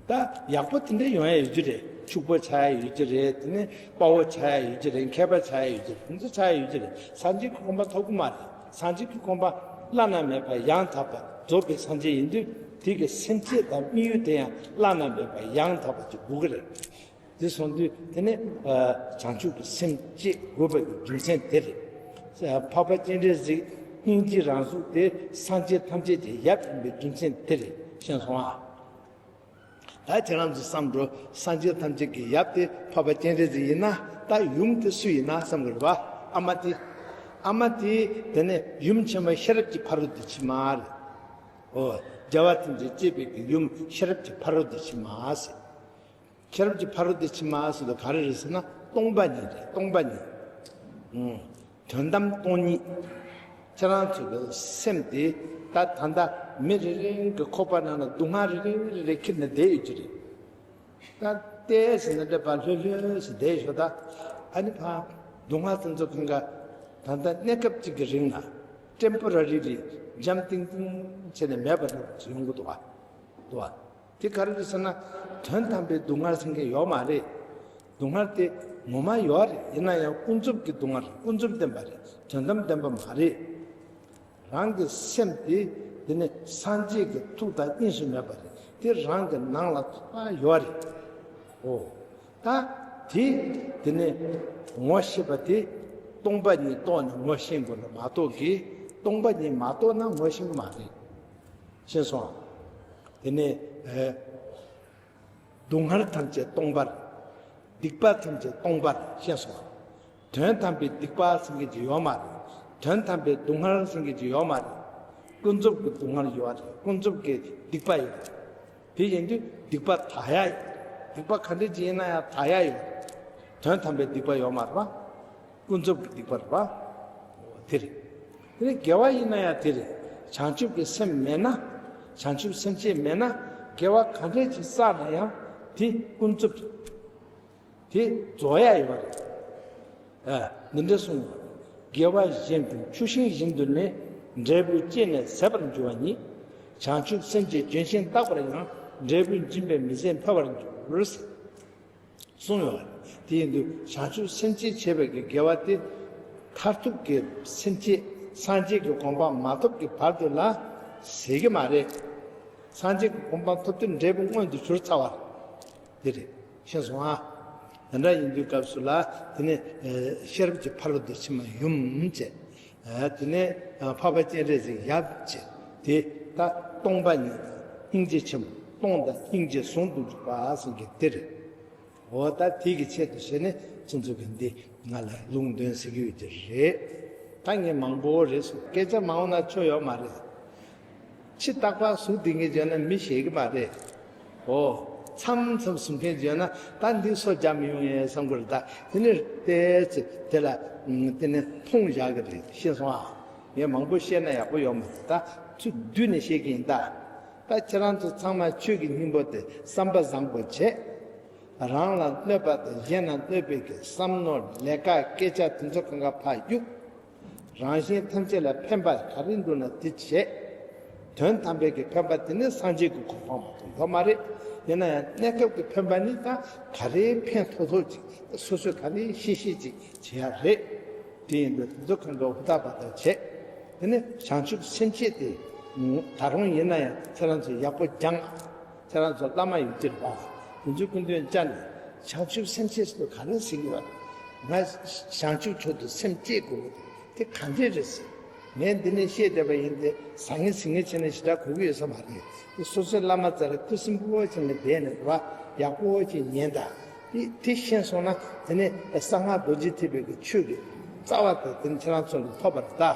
ད་ཡག་པོ་དེ་འདྲ་ཡོང་ཡ་ཡོད་ཀྱི་རེད། ཕྱུག་པོ་ཆགས་ཡ་ཡོད་ཀྱི་རེད། དེ་ནས་དཔའ་བོ་ཆགས་ཡ་ཡོད་ཀྱི་རེད། མཁས་པ་ཆགས་ཡ་ཡོད་ཀྱི་རེད། དེ་ཚོ་ཆགས་ཡ་ཡོད་ཀྱི་རེད། སངས་རྒྱས་ཀྱི་གོ་འཕང་ཐོབ་ཀྱི་མ་རེད། སངས་རྒྱས་ཀྱི་གོ་འཕང་བླ་ན་མེད་པ་ཡང་དག་པ་རྫོགས་པའི་སངས་རྒྱས་ཡིན་དུས། དེ་གི་སེམས་བསྐྱེད་དང་དམིགས་ཡུལ་དེ་ཡང་བླ་ན་མེད་པ་ཡང་དག་པ་ཅིག་དགོས་ཀྱི་རེད། དེ་སོང་དུས་དེ་ནས་བྱང་ཆུབ་ཀྱི་སེམས་བསྐྱེད་དགོས་པའི་རྒྱུ་མཚན་དེ་རེད། འཕགས་པ་སྤྱན་རས་གཟིགས་སྙིང་རྗེའི་རང་གཟུགས་དེ་སངས་རྒྱས་ཐམས་ཅད་ཀྱི་ཡབ་ཡིན་པའི་རྒྱུ་མཚན་དེ་རེད། ཤེས་སོང་ཨ། ད་ཁྱེད་རང་ཚོས་བསམ་འགྲོ། སངས་རྒྱས་ཐམས་ཅད་ཀྱི་ཡབ་དེ་འཕགས་པ་སྤྱན་རས་གཟིགས་ཡིན་ན། ད་ཡུམ་དེ་སུ་ཡིན་ན་བསམ་གྱི་རེད་པ། ཨ་མ་དེ། ཨ་མ་དེ་དེ་ནས་ཡུམ་ཆེན་མོ་ཤེས་རབ་ཀྱི་ཕ་རོལ་ཏུ་ཕྱིན་མ་རེད། ཨོ། རྒྱལ་བ་ཐམས་ཅད་གཅེས་པའི་གི་ཡུམ་ཤེས་རབ་ཀྱི་ཕ་རོལ་ཏུ་ཕྱིན་མ་ཟེར། ཤེས་རབ་ཀྱི་ཕ་རོལ་ཏུ་ཕྱིན་མ་ཟེར་དུས་ག་རེ་རེད་ཟེར་ན། སྟོང་པ་ཉིད་རེད། སྟོང་པ་ཉིད། ཨུམ། དོན་དམ་སྟོང་ཉིད། ཁྱེད་རང་ཚོ་གི་སེམས་དེ་ད་ད་ལྟ་མི་རེ་རེ་གི་ཁོག་པ་ནང་ལ་སྡུག་བསྔལ་རེ་རེ་རེ་རེ་འཁྱེར་ནས་བསྡད་ཡོད་ཀྱི་རེད། ད་ལྟས་ཟེར་ན་འདྲ་པ་ལྷོད་ལྷོད་ཟེར་བསྡད་ཤོག་ད། ཨ་ནི་ཕ་སྡུག་བསྔལ་དེ་ཚོ་གང་ག་ད་ལྟ་གནས་སྐབས་གཅིག་གི་རིང་ལ་ཊེམ་པོ་ར་རི་ལི་འཇམ་ཐིང་ཐིང་བྱས་ནས་མེད་པ་འདྲ་པོ་ཡོང་གི་འདུག་བ། འདུག་བ། དེ་ག་རེ་རེད་ཟེར་ན། དོན་དམ་པའི་སྡུག་བསྔལ་ཟེར་མཁན་ཡོད་མ་རེད། སྡུག་བསྔལ་དེ་ངོ་མ་ཡོད་རེད། ཡིན་ན་ཡང་ཀུན་རྫོབ་ཀྱི་སྡུག་བསྔལ་རེད། ཀུན་རྫོབ་བདེན་པ་རེད། དོན་དམ་བདེན་པ་མ་རེད། རང་གི་སེམས་དེ་དེ་ནི་སངས་རྒྱས་ཀྱི་ཐུགས་དང་གཉིས་སུ་མེད་པ་རེད། དེ་རང་གི་ནང་ལ་ཐོག་མར་ཡོད་རེད། ཨོ། ད་དེ་དེ་ནི་ངོ་ཤེས་པ་དེ་སྟོང་པ་ཉིད་རྟོགས་ནས་ངོ་ཤེས་དགོས་ན་མ་གཏོགས་ཀྱི། སྟོང་པ་ཉིད་མ་རྟོགས་ན་ངོ་ཤེས་ཀྱི་མ་རེད། ཤེས་སོང་། དེ་ནས་ཨེ། སྡུག་བསྔལ་ཐམས་ཅད་སྟོང་པར། སྡིག་པ་ཐམས་ཅད་སྟོང་པར་ཤེས་སོང་། དོན་དམ་པའི་སྡིག་པ་ཟེར་མཁན་ཅིག་ཡོད་མ་རེད། དོན་དམ་པའི་སྡུག་བསྔལ་ཟེར་མཁན་ཅིག་ཡོད་མ་རེད། ཀུན་རྫོབ་ཀྱི་སྡུག་བསྔལ་ཡོད་རེད། ཀུན་རྫོབ་ཀྱི་སྡིག་པ་ཡོད་རེད། དེ་ཡིན་དུས་སྡིག་པ་དག་ཡ་ཡོད། སྡིག་པ་ག་འདྲ་ཅིག་ཡིན་ན་ཡང་དག་ཡ་ཡོད་རེད། དོན་དམ་པའི་སྡིག་པ་ཡོད་མ་རེད་པ། ཀུན་རྫོབ་ཀྱི་སྡིག་པ་རེད་པ། དེ་རེད། དེ་ནས་དགེ་བ་ཡིན་ན་ཡང་དེ་རེད། བྱང་ཆུབ་ཀྱི་སེམས་མེད་ན། བྱང་ཆུབ་སེམས་བསྐྱེད་མེད་ན། དགེ་བ་ག་འདྲས་ཅིག་བསགས་ན་ཡང་དེ་ཀུན་རྫོབ་རེད། དེ་རྫོགས་ཡ་ཡོད་རེད། ཨ། འདི་འདྲ་གསུངས། དགེ་བ་གཞན་དུ་ཆུ་ཤིང་བཞིན་དུ་ནི། འབྲས་བུ་སྐྱེས་ནས་ཟད་པར་འགྱུར་བ་ཉིད། བྱང་ཆུབ་སེམས་ཀྱི་ལྗོན་ཤིང་བཏགས་པར་ཡང་། འབྲས་བུ་འབྱིན་པའི་མི་ཟད་འཕེལ་བར་འགྱུར། གསུངས་ཡོད་པ་རེད། དེ་ཡིན་དུས་བྱང་ཆུབ་སེམས་བསྐྱེད་བྱས་པའི་གི་དགེ་བ་དེ། མཐར་ཐུག་གི་སེམས་བསྐྱེད་སངས་རྒྱས་ཀྱི་གོ་འཕང་མ་ཐོབ་ཀྱི་བར་དུ་ལ་ཟད་ཀྱི་མ་རེད། སངས་རྒྱས་ཀྱི་གོ་འཕང་ཐོབ་དུས་འབྲས་བུ་མངོན་དུ་གྱུར་ཚར་བ་དེ་རེད། ཤེས་སོང་ཨ། དེ་འདྲ་ཡིན་དུས་སྐབས་སུ་ལ་དེ་ནས་ཤེས་རབ་ཀྱི་ཕ་རོལ་ཏུ་ཕྱིན་པ་ཡུམ་བྱས། དེ་ནས་འཕགས་པ་སྤྱན་རས་གཟིགས་ཡབ་བྱས། དེ་ད་སྟོང་པ་ཉིད་སྙིང་རྗེ་ཆེན་པོ། སྟོང་དང་སྙིང་རྗེ་ཟུང་དུ་འཇུག་པ་ཟེར་མཁན་དེ་རེད། འོ་ད་དེ་གི་ཆེད་དུ་བྱས་ནས་ཁྱེད་ཚོ་གི་འདི་ང་ལ་ལུང་འདོན་ཟེར་གྱི་ཡོད་ཀྱི་རེད། ད་ངས་མང་པོ་རེད་གསུངས། སྐད་ཆ་མང་པོ་ན་ཆོ་ཡོད་མ་རེད། ཕྱི་རྟག་པར་གཟུགས་འདི་ངས་བརྗོད་ན་མི་ཤེས་ཀྱི་མ་རེད། འོ། མཚམས་མཚམས་གཟུགས་མཁན་བརྗོད་ན་ད་འདི་སོ་རྒྱག་མི་ཡོང་ངས་བསམ་གྱི་རེད། ད་དེ་ནས་བལྟས་ཚེ་དེ་ལ་དེ་ནས་མཐོང་བཞག་གི་རེད། ཤེས་སོང་ཨ། ངས་མང་པོ་བཤད་ན་ཡག་པོ་ཡོད་མ་རེད། ད་ཚུར་བསྡུས་ནས་བཤད་ཀྱི་ཡིན་ད། ད་ཁྱེད་རང་ཚོ་ཚང་མ་ཆོས་ཀྱི་སྙིང་པོ་དེ་བསམ་པ་བཟང་པོ་བྱས། རང་ལ་གནོད་པ་དང་གཞན་ལ་གནོད་པའི་གི་བསམ་མནོ་ལས་ཀ་སྐད་ཆ་དེ་ཚོ་གང་ག་ཕར་གཡུག་རང་གཞན་ཐམས་ཅད་ལ་ཕན་པ་ག་རེ་འདུག་ན་དེ་བྱས། དོན་དམ་པའི་གི་ཕན་པ་དེ་ནི་སངས་རྒྱས་ཀྱི་གོ་འཕང་མ་གཏོགས་ཡོད་མ་རེད། ཡིན་ན་ཡང་གནས་སྐབས་ཀྱི་ཕན་པ་ནི་ད་ག་རེ་ཕན་ཐོགས་ཐོགས་ཅིག་སོ་སོས་ག་ནས་ཤེས་ཤེས་ཅིག་བྱེད་ཡ་རེད། དེ་ཡིན་དུས་དེ་ཚོ་གང་ག་ཧུར་ཐག་པ་ཐག་བྱས། དེ་ནས་བྱང་ཆུབ་སེམས་བསྐྱེད་དེ། ད་རུང་ཡིན་ན་ཡང་ཁྱེད་རང་ཚོས་ཡག་པོ་སྦྱངས། ཁྱེད་རང་ཚོ་བླ་མ་ཡོད་ཀྱི་རེད་པ། དེ་ཚོའི་སྐུ་མདུན་བཅར་ནས་བྱང་ཆུབ་སེམས་བསྐྱེད་ཟེར་དུས་ག་རེ་ཟེར་གྱི་ཡོད། ང་བྱང་ཆུབ་མཆོག་ཏུ་སེམས་བསྐྱེད་དགོས། དེ་ག་འདྲས་རེད་ཟེར། ངས་འདི་ནས་བཤད་བསྡད་པ་ཡིན་ཏེ་ཟང་ངེ་ཟིང་ངེ་བྱས་ནས་ཞེ་དྲག་གོ་གི་ཡོད་ས་མ་རེད། དེ་སོ་སོའི་བླ་མ་རྩ་ལ་ཐུགས་སེམས་སྤོ་བོ་བྱས་ནས་བསྡད་ནས་རེད་པ། ཡག་པོ་བྱས་ཉན་དང་། དེ་དེ་ཤེས་སོང་ན་དེ་ནས་གསང་སྔགས་རྡོ་རྗེ་ཐེག་པའི་གི་ཆོས་ཀྱི་རྩ་བ་དེ་དེ་ནས་ཁྱེད་རང་ཚོ་ལ་ཐོབ་པར་གདའ།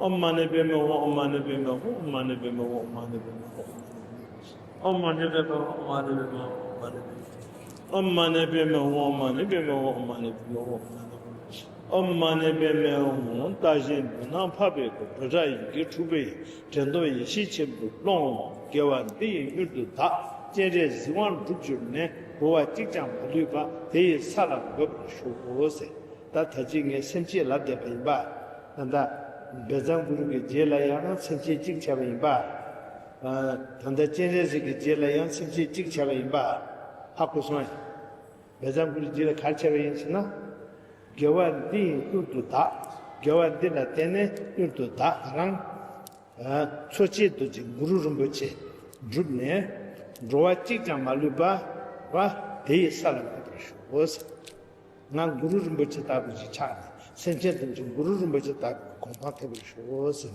ཨོཾ་མ་ཎི་པདྨེ་ཧཱུྃ། ཨོཾ་མ་ཎི་པདྨེ་ཧཱུྃ། ཨོཾ་མ་ཎི་པདྨེ་ཧཱུྃ། ཨོཾ་མ་ཎི་པདྨེ་ཧཱུྃ། ཨོཾ་མ་ཎི་པདྨེ་ཧཱུྃ། ཨོཾ་མ་ཎི་པདྨེ་ཧཱུྃ། ཨོཾ་མ་ཎི་པདྨེ་ཧཱུྃ། ཨོཾ་མ་ཎི་པདྨེ་ཧཱུྃ། ཨོཾ་མ་ཎི་པདྨེ་ཧཱུྃ། བརྟག་གཞིའི་མདུན་ན་འཕགས་པའི་སྐུ། སྒྲ་གྲགས་ཡི་གེ་དྲུག་པའི་དྲན་རྟོག་ཡེ་ཤེས་ཆེན་པོའི་ཀློང་། དགེ་བ་འདི་ཡིས་མྱུར་དུ་བདག། སྤྱན་རས་གཟིགས་དབང་འགྲུབ་གྱུར་ནས། འགྲོ་བ་གཅིག་ཀྱང་མ་ལུས་པ། དེ་ཡི་ས་ལ་འགོད་པར་ཞུ། ཟེར། ད་ད་ཅི་ངས་སེམས་བསྐྱེད་ལབ་བསྡད་པ་ཡིན་པ། ད་ལྟ་བཛྲ་གུ་རུ་གི་རྗེས་ལ་ཡང་སེམས་བསྐྱེད་གཅིག་བྱས་པ་ཡིན་པ། ཨ། ད་ལྟ་སྤྱན་རས་གཟིགས་ཀྱི་རྗེས་ལ་ཡང་སེམས་བསྐྱེད་གཅིག་བྱས་པ་ཡིན་པ། ཧ་གོ་སོང་ཡ། བཛྲ་གུ་རུ་རྗེས་ལ་ག་རེ་བྱས་པ་ཡིན་ཟེར་ན། དགེ་བ་འདི་ཡིས་མྱུར་དུ་བདག། དགེ་བ་འདི་ལ་བརྟེན་ནས་མྱུར་དུ་བདག་རང་། ཨ། འཚོ་བྱེད་རྡོ་རྗེ་གུ་རུ་རིན་པོ་ཆེ་བསྒྲུབས་ནས། འགྲོ་བ་གཅིག་ཀྱང་མ་ལུས་པ། བ། དེ་ཡི་ས་ལ་འགོད་པར་ཞུ། ང་གུ་རུ་རིན་པོ་ཆེ་ལྟ་བུ་ཞིག་ཆགས་ནས། སེམས་ཅན་ཐམས་ཅད་གུ་རུ་རིན་པོ་ཆེ་ལྟ་བུའི་གོ་འཕང་ཐོབ་པར་ཞུ། ཟེར་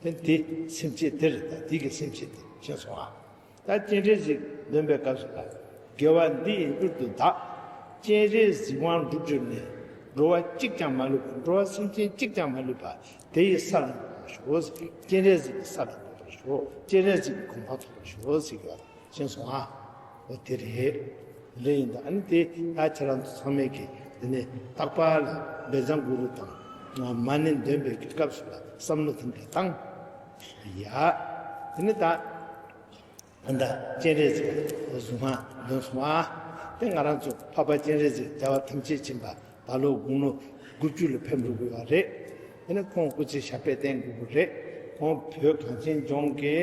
ནས། དེ་དེ་སེམས་བསྐྱེད་དེ་རེད། ད་དེ་གི་སེམས་བསྐྱེད་དེ་ཤེས་སོང་ཨ། ད་སྤྱན་རས་གཟིགས་འདོན་པའི་སྐབས་སུ་ལ། དགེ་བ་འདི་ཡིས་མྱུར་དུ་བདག། སྤྱན་རས་གཟིགས་དབང་འགྲུབ་གྱུར་ནས། འགྲོ་བ་གཅིག་ཀྱང་མ་ལུས་པ། འགྲོ་བ་སེམས་ཅན་གཅིག་ཀྱང་མ་ལུས་པ། དེ་ཡི་ས་ལ་འགོད་པར་ཞུ། སྤྱན་རས་གཟིགས་ཀྱི་ས་ལ་འགོད་པར་ཞུ། སྤྱན་རས་གཟིགས་ཀྱི་གོ་འཕང་ཐོབ་པར་ཞུ། ཟེར་གྱི་བ་ཤེས་སོང་ཨ། འོ་དེ་རེད། རེད་ཡིན་ད། ཨ་ནི་དེ་ད་ཁྱེད་རང་ཚོ་ཚང་མས་ཀྱི་དེ་ནས་རྟག་པར་ལ་བཛྲ་གུ་རུ་དང་མ་ཎི་འདོན་པའི་གི་སྐབས་སུ་ལ་བསམ་བློ་དེ་འདྲ་བཏང་། ཡ། དེ་ནས་ད། ད་ལྟ་སྤྱན་རས་གཟིགས་གཟུངས་སྔགས་འདོན་སོང་ཨ། དེ་ང་རང་ཚོ་འཕགས་པ་སྤྱན་རས་གཟིགས་རྒྱལ་བ་ཐམས་ཅད་མཁྱེན་པ་ད་ལོ་དགུང་ལོ་དགུ་བཅུ་ལ་ཕེབས་འགྲོ་གི་ཡོད་རེད། དེ་ནས་ཁོང་སྐུ་ཚེ་ཞབས་པད་བརྟན་དགོས་ཀྱི་རེད། ཁོང་བོད་གངས་ཅན་ལྗོངས་ཀྱི་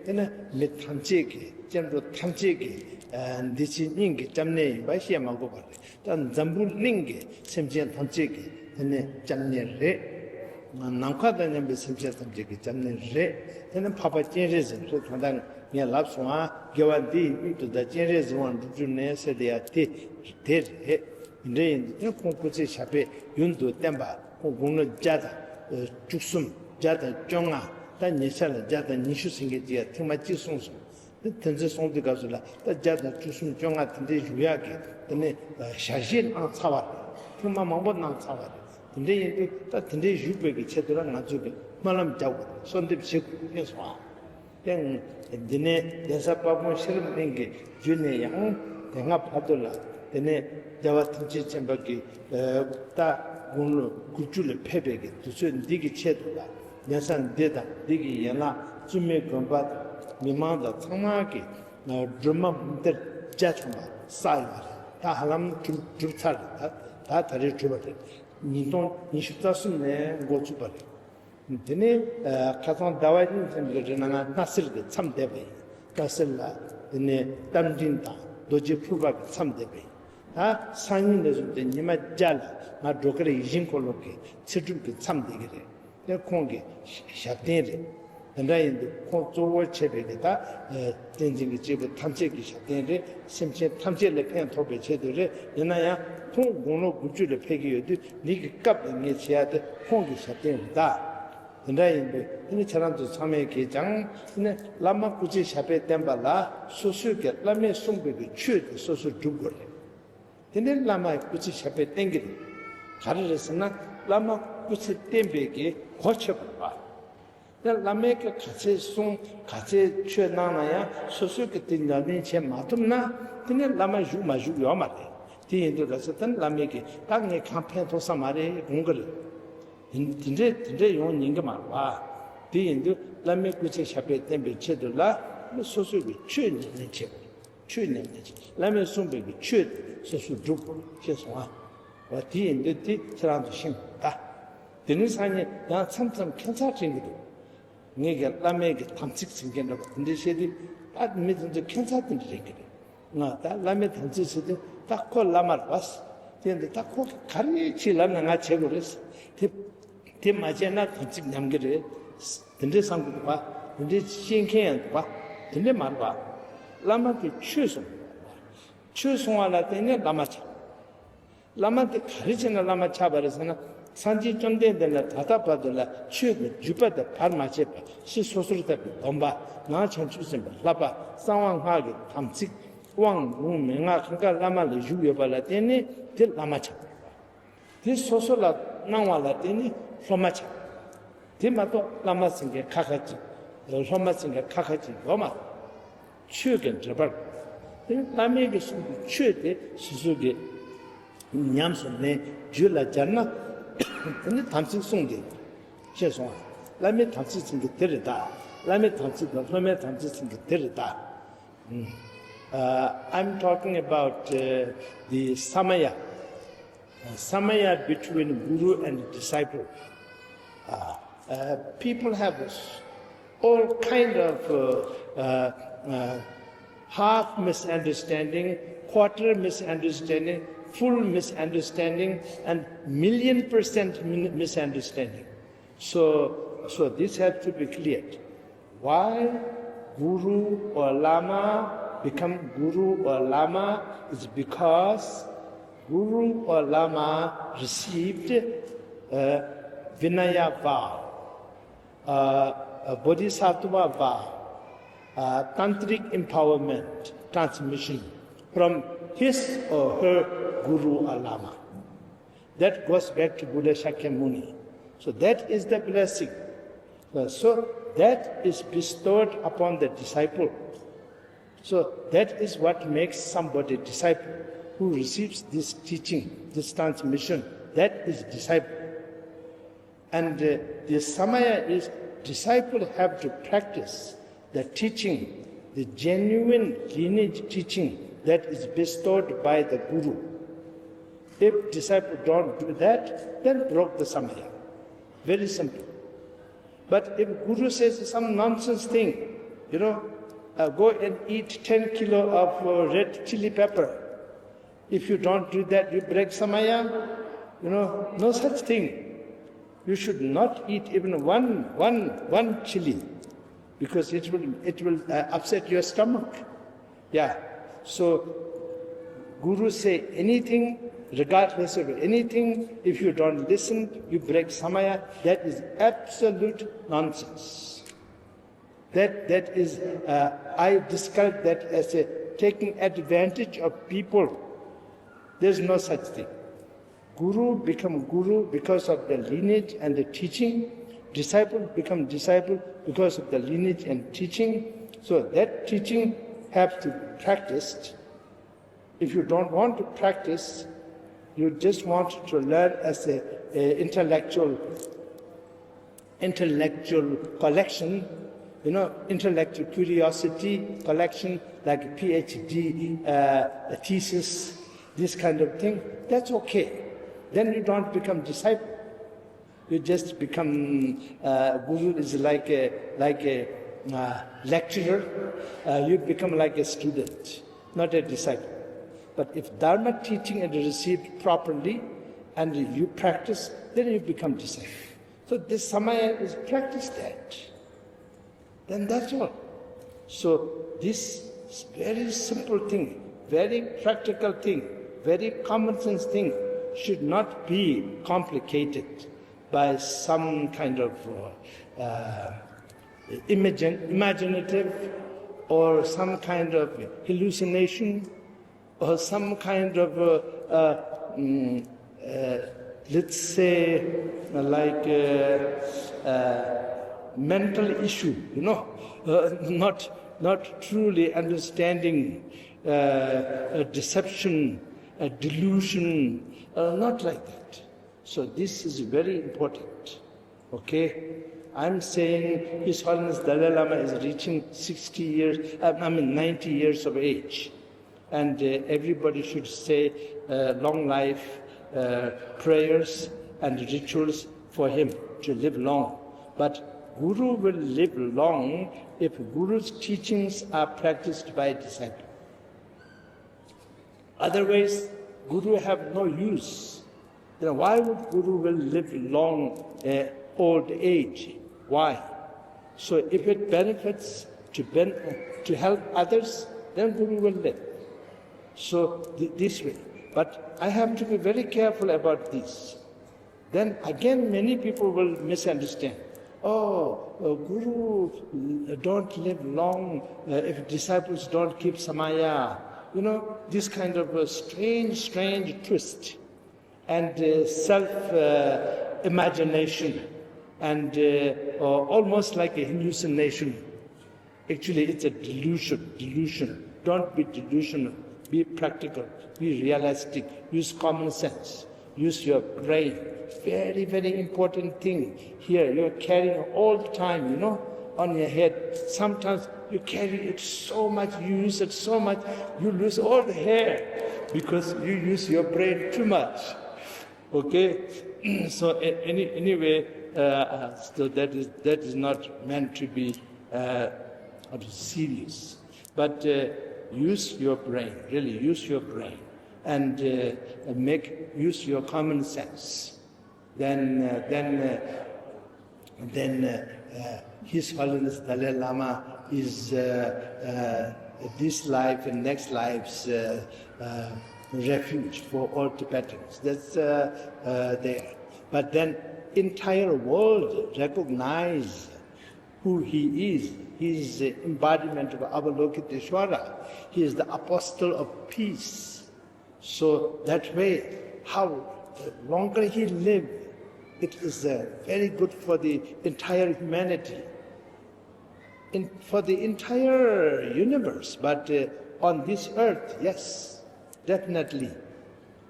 དེ་ནས་མི་ཐམས་ཅད་ཀྱི་སྐྱེ་འགྲོ་ཐམས་ཅད་ཀྱི་ཨ་འདི་ཕྱི་གཉིས་ཀྱི་སྐྱབས་གནས་ཡིན་པ་བཤད་མ་དགོས་པ་རེད། ད་འཛམ་བུ་གླིང་གི་སེམས་ཅན་ཐམས་ཅད་ཀྱི་དེ་ནས་སྐྱབས་གནས་རེད། ནམ་མཁའ་དང་མཉམ་པའི་སེམས་ཅན་ཐམས་ཅད་ཀྱི་སྐྱབས་གནས་རེད། དེ་ནས་འཕགས་པ་སྤྱན་རས་གཟིགས་རེད། ད་ལྟ་ངས་ལབ་སོང་ཨ། དགེ་བ་འདི་ཡིས་མྱུར་དུ་བདག། སྤྱན་རས་གཟིགས་དབང་འགྲུབ་གྱུར་ནས། ཟེར་དེ་ཡ་དེ་དེ་རེད། འདི་འདྲ་ཡིན་དུས་དེ་ཁོང་སྐུ་ཚེ་ཞབས་པད་ཡུན་དུ་བརྟན་པ། ཁོང་དགུང་ལོ་བརྒྱ་དང་བཅུ་གསུམ། བརྒྱ་དང་བཅོ་ལྔ། ད་ཉེ་ཆར་ལ་བརྒྱ་དང་ཉི་ཤུ་ཟིན་མཁན་ཅིག་ཡ་ཐེངས་མ་གཅིག་གསུངས་སོང་། དེ་དེ་ཚོ་སོང་དུས་སྐབས་སུ་ལ་ད་བརྒྱ་དང་བཅུ་གསུམ་བཅོ་ལྔ་དེ་འདྲའི་བཞུགས་ཡག་གི་དེ་ནས་ཞལ་བཞེས་གནང་ཚར་བ་རེད། ཐེངས་མ་མང་པོ་གནང་ཚར་བ་རེད། དེ་འདྲ་ཡིན་དུས་ད་དེ་འདྲའི་བཞུགས་པའི་གི་ཆེད་དུ་ལ་ང་ཚོས་ཀྱི་སྨོན་ལམ་རྒྱག་དགོས་རེད། གསོལ་འདེབས་བྱེད་དགོས་རེད། ཤེས་སོང་ཨ། དེ་འདི་ནས་གདན་ས་དཔལ་སྤུངས་ཤེས་རབ་གླིང་གི་བརྒྱུད་ནས་ཡང་དེ་སྔ་བར་དུ་ལ་དེ་ནས་རྒྱལ་བ་ཐམས་ཅད་མཁྱེན་པ་གི་ད་དགུང་ལོ་དགུ་བཅུ་ལ་ཕེབས་པའི་གི་དུས་ཚོད་འདི་གི་ཆེད་དུ་ལ། གདན་ས་འདི་དང་འདི་གི་ཡན་ལག་བཙུན་མའི་དགོན་པ་དང་མི་མང་དང་ཚང་མ་གིས་སྒྲོལ་མ་མུན་གཏེར་རྒྱ་ཆུང་པ་བསགས་ཡོད་པ་རེད། ད་ཧ་ལམ་གྲུབ་གྲུབ་ཚར་རེད། ད་ད་ད་རེས་གྲུབ་པ་རེད། ཉིས་སྟོང་ཉི་ཤུ་རྩ་གསུམ་ནས་འགོ་ཚུགས་པ་རེད། དེ་ནས་ཁ་སང་ཟླ་བ་གཉིས་ཙམ་གྱི་རིང་ལ་ང་སྣ་སེལ་གྱི་མཚམས་བསྡད་པ་ཡིན། སྣ་སེལ་ལ་དེ་ནས་རྟ་མགྲིན་དང་རྡོ་རྗེ་ཕུར་པ་གི་མཚམས་བསྡད་པ་ཡིན། ད་སང་ཉིན་ནས་བཟུང་སྟེ་ཉི་མ་བརྒྱ་ལ་ང་སྒྲོལ་དཀར་ཡིད་བཞིན་འཁོར་ལོ་གི་ཚེ་སྒྲུབ་ཀྱི་མཚམས་བསྡད་ཀྱི་རེད། དེ་ཁོང་གི་ཞབས་བརྟན་རེད། དེ་འདྲ་ཡིན་དུས་ཁོང་གཙོ་བོ་བྱས་པའི་གི་ད་བསྟན་འཛིན་གྱི་སྐྱེས་བུ་ཐམས་ཅད་ཀྱི་ཞབས་བརྟན་རེད། སེམས་ཅན་ཐམས་ཅད་ལ་ཕན་ཐོགས་པའི་ཆེད་དུ་རེད། ཡིན་ན་ཡང་ཁོང་དགུང་ལོ་དགུ་བཅུ་ལ་ཕེབས་ཀྱི་ཡོད་དུས་འདི་གི་སྐབས་ལ་ངས་བྱེད་ཡ་དེ་ཁོང་གི་ཞབས་བརྟན་རེད་ད། དེ་འདྲ་ཡིན་དུས་དེ་ནི་ཁྱེད་རང་ཚོ་ཚང་མས་གིས་ཀྱང་དེ་ནི་བླ་མ་སྐུ་ཚེ་ཞབས་པད་བརྟན་པ་ལ་སོ་སོའི་གི་བླ་མས་གསུངས་པའི་གི་ཆོས་དེ་སོ་སོས་སྒྲུབ་དགོས་རེད། དེ་ནས་བླ་མའི་སྐུ་ཚེ་ཞབས་པད་བརྟན་གྱི་རེད། ག་རེ་རེད་ཟེར་ན་བླ་མ་སྐུ་ཚེ་བརྟན་པའི་གི་གོ་ཆོད་པ་རེད་པ། དེ་བླ་མས་གི་ག་ཚད་གསུངས་ག་ཚད་ཆོས་གནང་ན་ཡང་སོ་སོས་གི་དེ་ཉམས་ལེན་བྱེད་མ་ཐུབ་ན་དེ་ནས་བླ་མ་བཞུགས་མ་བཞུགས་ཡོད་མ་རེད། དེ་ཡིན་དུས་ག་ཚོད་དེ་བླ་མས་གི་ད་ངས་གང་ཕན་ཐོགས་ས་མ་རེད་དགོངས་གི་རེད། དེ་དེ་འདྲས་དེ་འདྲས་ཡོང་ཉན་གི་མ་རེད་པ། དེ་ཡིན་དུས་བླ་མའི་སྐུ་ཚེ་ཞབས་པད་བརྟན་པའི་ཆེད་དུ་ལ་སོ་སོས་གི་ཆོས་ཉམས་ལེན་བྱེད་དགོས། ཆོས་ཉམས་ལེན་བྱེད། བླ་མས་གསུངས་པའི་གི་ཆོས་དེ་སོ་སོས་སྒྲུབ་དགོས་ཞེས་གསུངས་པ། དེ་ཡིན་དུས་དེ་ཁྱེད་རང་ཚོ་ཤེས་དགོས་ད། དེ་ནས་སང་ཉིན་ཡང་མཚམས་མཚམས་ཁྱད་མཚར་དྲན་གྱི་འདུག་ངས་ཀྱང་བླ་མའི་གི་དམ་ཚིག་ཟེར་མཁན་འདྲ་པོ་དེ་འདྲ་བཤད་དུས་ད་མི་དེ་ཚོས་ཁྱད་མཚར་དེ་འདྲ་དྲན་གྱི་རེད། ང་ད་བླ་མའི་དམ་ཚིག་ཟེར་དུས་ད་ཁོ་བླ་མ་རེད་པ། དེ་འདི་ད་ཁོ་ག་རེ་བྱེད་ལབ་ན་ང་བྱེད་དགོས་རེད། དེ་དེ་མ་བྱས་ན་དམ་ཚིག་ཉམས་ཀྱི་རེད། དེ་འདྲའི་བསམ་གྱི་འདུག་པ། དེ་འདྲའི་བཤད་མཁན་ཡང་འདུག་པ། དེ་འདྲའི་མ་རེད་པ། བླ་མ་གིས་ཆོས་གསུངས། ཆོས་གསུང་བ་ལ་བརྟེན་ནས་བླ་མ་ཆགས། བླ་མ་དེ་ག་རེ་བྱས་ན་བླ་མ་ཆགས་པ་རེད་ཟེར་ན། སངས་རྒྱས་བཅོམ་ལྡན་འདས་ལ་ད་ལྟ་བར་དུ་ལ་ཆོས་ཀྱི་བརྒྱུད་པ་དེ་བར་མ་ཆད་པ་ཕྱི་སོ་སོར་བརྟགས་པའི་སྡོམ་པ། ནང་བྱང་ཆུབ་སེམས་དཔའི་བསླབ་པ། གསང་བ་སྔགས་ཀྱི་དམ་ཚིག། དབང་ལུང་མན་ངག་གང་ག་བླ་མ་ལ་བཞུགས་ཡོད་པ་ལ་བརྟེན་ནས་དེ་བླ་མ་ཆགས་པ་རེད། དེ་སོ་སོ་ལ་གནང་བ་ལ་བརྟེན་ནས་སློབ་མ་ཆགས། དེ་མ་གཏོགས་བླ་མ་ཟེར་མཁན་ཁ་ཁ་ཅིག་སློབ་མ་ཟེར་མཁན་ཁ་ཁ་ཅིག་ཡོད་མ་རེད། ཆོས་ཀྱི་འབྲེལ་བ་རེད། དེ་བླ་མའི་གི་གསུང་གི་ཆོས་དེ་སོ་སོ་གི་ཉམས་སུ་ལེན་རྒྱུད་ལ་སྦྱར་ན་དེ་ནི་དམ་ཚིག་གསུངས་ཏེ་ཤེས་སོང་བ། བླ་མའི་དམ་ཚིག་ཟེར་མཁན་དེ་རེད་ད། བླ་མའི་དམ་ཚིག་དང་སློབ་མའི་དམ་ཚིག་ཟེར་མཁན་དེ་རེད་ད། Uh, I'm talking about uh, the samaya, uh, samaya between guru and disciple. Uh, uh, people have s- all kind of uh, uh, uh, half misunderstanding, quarter misunderstanding, full misunderstanding, and million percent min- misunderstanding. So, so this has to be cleared. Why Guru or Lama become Guru or Lama is because Guru or Lama received a Vinaya vow, a, a Bodhisattva vow, a tantric empowerment transmission from his or her Guru or Lama. That goes back to Buddha Shakyamuni. So that is the blessing. Uh, so that is bestowed upon the disciple. So that is what makes somebody disciple who receives this teaching, this transmission. That is disciple. And uh, the samaya is disciple have to practice the teaching, the genuine lineage teaching that is bestowed by the guru. If disciple don't do that, then broke the samaya. Very simple. But if guru says some nonsense thing, you know, uh, go and eat ten kilo of uh, red chili pepper. If you don't do that, you break samaya. You know, no such thing. You should not eat even one, one, one chili because it will, it will uh, upset your stomach. Yeah. So, guru say anything, regardless of anything, if you don't listen, you break samaya. That is absolute nonsense. That, that is, uh, I describe that as a taking advantage of people. There's no such thing. Guru become guru because of the lineage and the teaching. Disciple become disciple because of the lineage and teaching. So that teaching have to be practiced. If you don't want to practice, you just want to learn as a, a intellectual, intellectual collection, you know, intellectual curiosity collection, like a P H D uh, a thesis, this kind of thing. That's okay. Then you don't become disciple. You just become, uh, guru is like a, like a, uh, lecturer. Uh, you become like a student, not a disciple. But if Dharma teaching is received properly and you practice, then you become disciple. So this Samaya is practice that. Then that's all. So this very simple thing, very practical thing, very common sense thing should not be complicated by some kind of, uh, uh, imagine, imaginative or some kind of hallucination or some kind of, uh, uh, mm, uh, let's say, uh, like, uh, uh, mental issue, you know, uh, not, not truly understanding, uh, a deception, a delusion, uh, not like that. So this is very important. Okay? I'm saying His Holiness Dalai Lama is reaching sixty years, uh, I mean, ninety years of age. And, uh, everybody should say, uh, long life, uh, prayers and rituals for him to live long. But Guru will live long if Guru's teachings are practiced by a disciple. Otherwise, Guru have no use. Then why would Guru will live long, uh, old age? Why? So if it benefits to ben-, to help others, then Guru will live. So th-, this way. But I have to be very careful about this. Then again, many people will misunderstand. Oh, uh, Guru, uh, don't live long, uh, if disciples don't keep samaya. You know, this kind of a strange, strange twist and, uh, self, uh, imagination and, uh, uh, almost like a hallucination. Actually, it's a delusion, delusion. Don't be delusional. Be practical. Be realistic. Use common sense. Use your brain. Very, very important thing here. You're carrying all the time, you know, on your head. Sometimes you carry it so much, you use it so much, you lose all the hair because you use your brain too much. Okay? So, a-, any, anyway, uh, uh, so that is, that is not meant to be, uh, serious. But, uh, use your brain, really use your brain, and, uh, make, use your common sense. Then, uh, then, uh, then, uh, uh, His Holiness Dalai Lama is, uh, uh, this life and next life's, uh, uh, refuge for all Tibetans. That's, uh, uh, there. But then entire world recognize who he is. He is the embodiment of Avalokiteshvara. He is the apostle of peace. So that way, how the longer he live, it is, uh, very good for the entire humanity, in, for the entire universe. But, uh, on this earth, yes, definitely.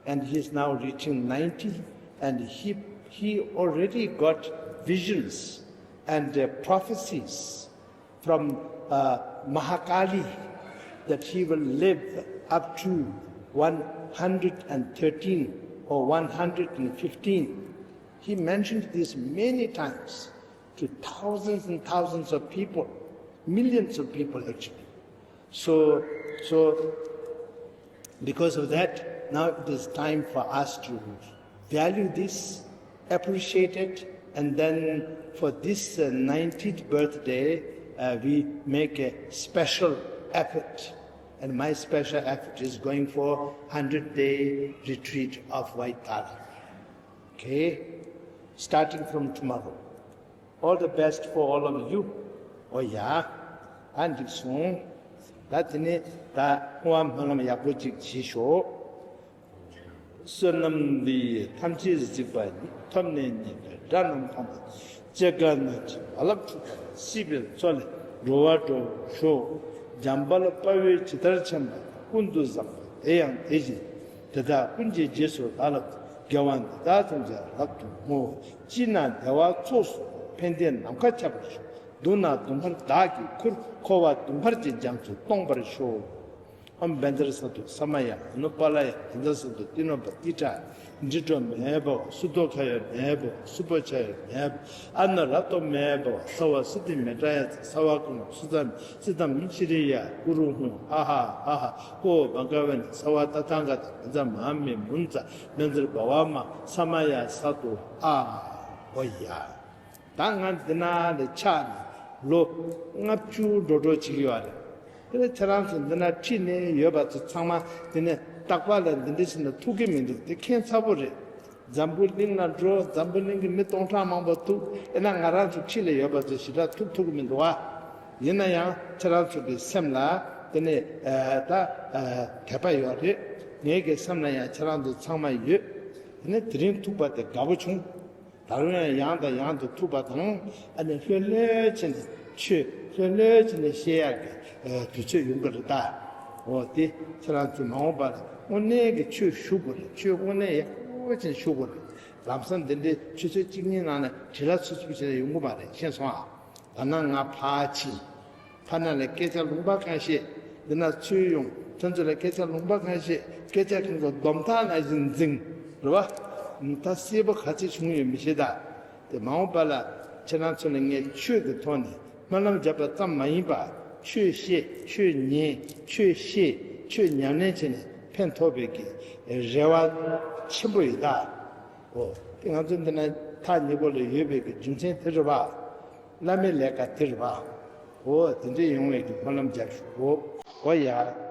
And he is now reaching ninety, and he, he already got visions and, uh, prophecies from, uh, Mahakali that he will live up to one hundred thirteen or one hundred fifteen. He mentioned this many times to thousands and thousands of people, millions of people actually. So, so because of that, now it is time for us to value this, appreciate it, and then for this, uh, nineteenth birthday, uh, we make a special effort. And my special effort is going for hundred day retreat of White Tara. Okay? Starting from tomorrow. All the best for all of you. Oh yeah. ཨ་འགྲིག་སོང་། ད་དེ་ནས་ད་བསྔོ་བ་སྨོན་ལམ་ཡག་པོ་ཅིག་བྱེད་ཤོག། བསོད་ནམས་འདི་ཡིས་ཐམས་ཅད་གཟིགས་པ་ཉིད། ཐོབ་ནས་ཉེས་པའི་དགྲ་རྣམས་ཕམ་པ། སྐྱེ་རྒ་ན་འཆིའི་རྦ་རླབས་འཁྲུགས་པ། སྲིད་པའི་མཚོ་ལས་འགྲོ་བ་སྒྲོལ་བར་ཤོག། འཇམ་དཔལ་དཔའ་བོས་ཇི་ལྟར་མཁྱེན་པ་དང་། ཀུན་ཏུ་བཟང་པོ་དེ་ཡང་དེ་བཞིན་ཏེ། དེ་དག་ཀུན་གྱི་རྗེས་སུ་བདག་སློབ་ཅིང་། དགེ་བ་འདི་དག་ཐམས་ཅད་རབ་ཏུ་བསྔོ། སྤྱིར་ན་བདེ་བ་ཚོགས་སུ་ཕན་བདེ་ནམ་མཁའ་ཁྱབ་པར་ཤོག། སྡུག་ན་སྡུག་བསྔལ་བདག་གིས་ཁུར། འཁོར་བ་སྡུག་བསྔལ་གྱི་རྒྱ་མཚོ་སྟོངས་པར་ཤོག། ཨོཾ་བཛྲ་སཏྭ་ས་མ་ཡ། ཨ་ནུ་པཱ་ལ་ཡ། བཛྲ་སཏྭ་ཏི་ནོ་པ་ཏི་ཏྲ། འབྲི་སྒྲོ་མེ་བྷ། སུ་ཏོ་ཁ་ཡ་མེ་བྷ། སུ་པོ་ཆ་ཡ་མེ་བྷ། ཨ་ན་ར་ཏོ་མེ་བྷ། སརྦ་སིདྡྷི་མེ་ཏྲ་ཡ་ཙ། སརྦ་ཀརྨ་སུ་ཙ་མི་སིདྡྷཾ་ཤྲི་ཡ་ཀུ་རུ་ཧཱུྃ། ཨ་ཧ་ཨ་ཧ། ཀོ་བྷ་ག་ཝ་ནི། སརྦ་ཏ་ཐཱ་ག་ཏ། བཛྲ་མ་ཧཱ་མི་མུཉྩ། བཛྲ་བྷ་བ་མ་ས་མ་ཡ་སཏྭ། ཨ། ཨོ་ཡ། ད་ང་འདི་ན་ལས་ཆགས་ནས་ལོ་ལྔ་བཅུ་འགྲོ་འགྲོ་བྱེད་ཀྱི་ཡོད་རེད། དེ་ལས་ཁྱེད་རང་ཚོ་འདི་ན་ཁྲིད་ནས་ཡོད་པ་ཚོ་ཚང་མ་དེ་ནས་རྟག་པར་ལ་འདི་འདྲ་ཞིག་ན་ཐུག་གི་མི་འདུག་དེ་ཁྱད་མཚར་པོ་རེད། འཛམ་བུ་གླིང་ལ་འགྲོ། འཛམ་བུ་གླིང་གི་མི་སྟོང་ཕྲག་མང་པོ་ཐུག་ཨེ་ན་ང་རང་ཚོ་ཁྲིད་ལ་ཡོད་པ་ཚོ་ཞེ་དྲག་ཐུག་ཐུབ་ཀྱི་མི་འདུག་ཨ། ཡིན་ན་ཡང་ཁྱེད་རང་ཚོ་གི་སེམས་ལ་དེ་ནས་ད་དད་པ་ཡོད་རེད། ངའི་གི་སེམས་ལ་ཡང་ཁྱེད་རང་ཚོ་ཚང་མ་ཡོད། དེ་ནས་དེ་རིང་ཐུག་པ་དེ་དགའ་པོ་བྱུང་། ད་རུང་ཡང་ཡང་དང་ཡང་དུ་ཐུག་པ་དང་། ཨ་ནི་ལྷོད་ལྷོད་བྱས་ནས་ཆོས་ལྷོད་ལྷོད་བྱས་ནས་བཤད་ཡག་གི་དུས་ཚོད་ཡོང་གི་རེད་ད། འོ་དེ་ཁྱེད་རང་ཚོས་མ་འོངས་པར་དངོས་གནས་ཀྱི་ཆོས་ཞུ་དགོས་རེད། ཆོས་དངོས་གནས་ཡག་པོ་བྱས་ནས་ཞུ་དགོས་རེད། ལམ་སང་འདི་འདྲའི་ཆུ་ཚོད་གཅིག་གཉིས་ནང་ནས་དྲིལ་ལ་ཚུབ་ཚུབ་བྱས་ནས་ཡོང་གི་མ་རེད། ཤེས་སོང་ཨ། ད་ནང་ང་ཕར་ཕྱིན། ཕར་ནང་ལ་སྐད་ཆ་ལུང་པ་གང་བཤད། འདི་ན་ཚུར་ཡོང་། ཁྱོད་ཚོ་ལ་སྐད་ཆ་ལུང་པ་གང་བཤད། སྐད་ཆ་ཁྱོད་ཚོ་སྡོམ་ཐག་ནང་བཞིན་འཛིང་། རེད་བ། ད་གསལ་པོ་ག་ཚོད་བྱུང་ཡོད་མི་ཤེས་ད། དེ་མ་འོངས་པ་ལ་ཁྱེད་རང་ཚོ་ལ་ངས་ཆོས་ཀྱི་ཐོག་ནས་སྨོན་ལམ་བརྒྱབ་པ་ཙམ་མ་ཡིན་པ། ཆོས་བཤད། ཆོས་ཉན། ཆོས་བཤད། ཆོས་ཉམས་ལེན་བྱས་ནས་ཕན་ཐོགས་པའི་གི་རེ་བ་ཆེན་པོ་ཡོད་ད། འོ། དེ་ང་ཚོ་འདི་ན་ཐག་ཉེ་པོ་ལ་ཡོད་པའི་གི་རྒྱུ་མཚན་དེ་རེད་བ། བླ་མའི་ལས་ཀ་དེ་རེད་བ། འོ། དེ་འདྲ་ཡོང་བའི་གི་སྨོན་ལམ་རྒྱབ་ཞུ། འོ། འོ་ཡ།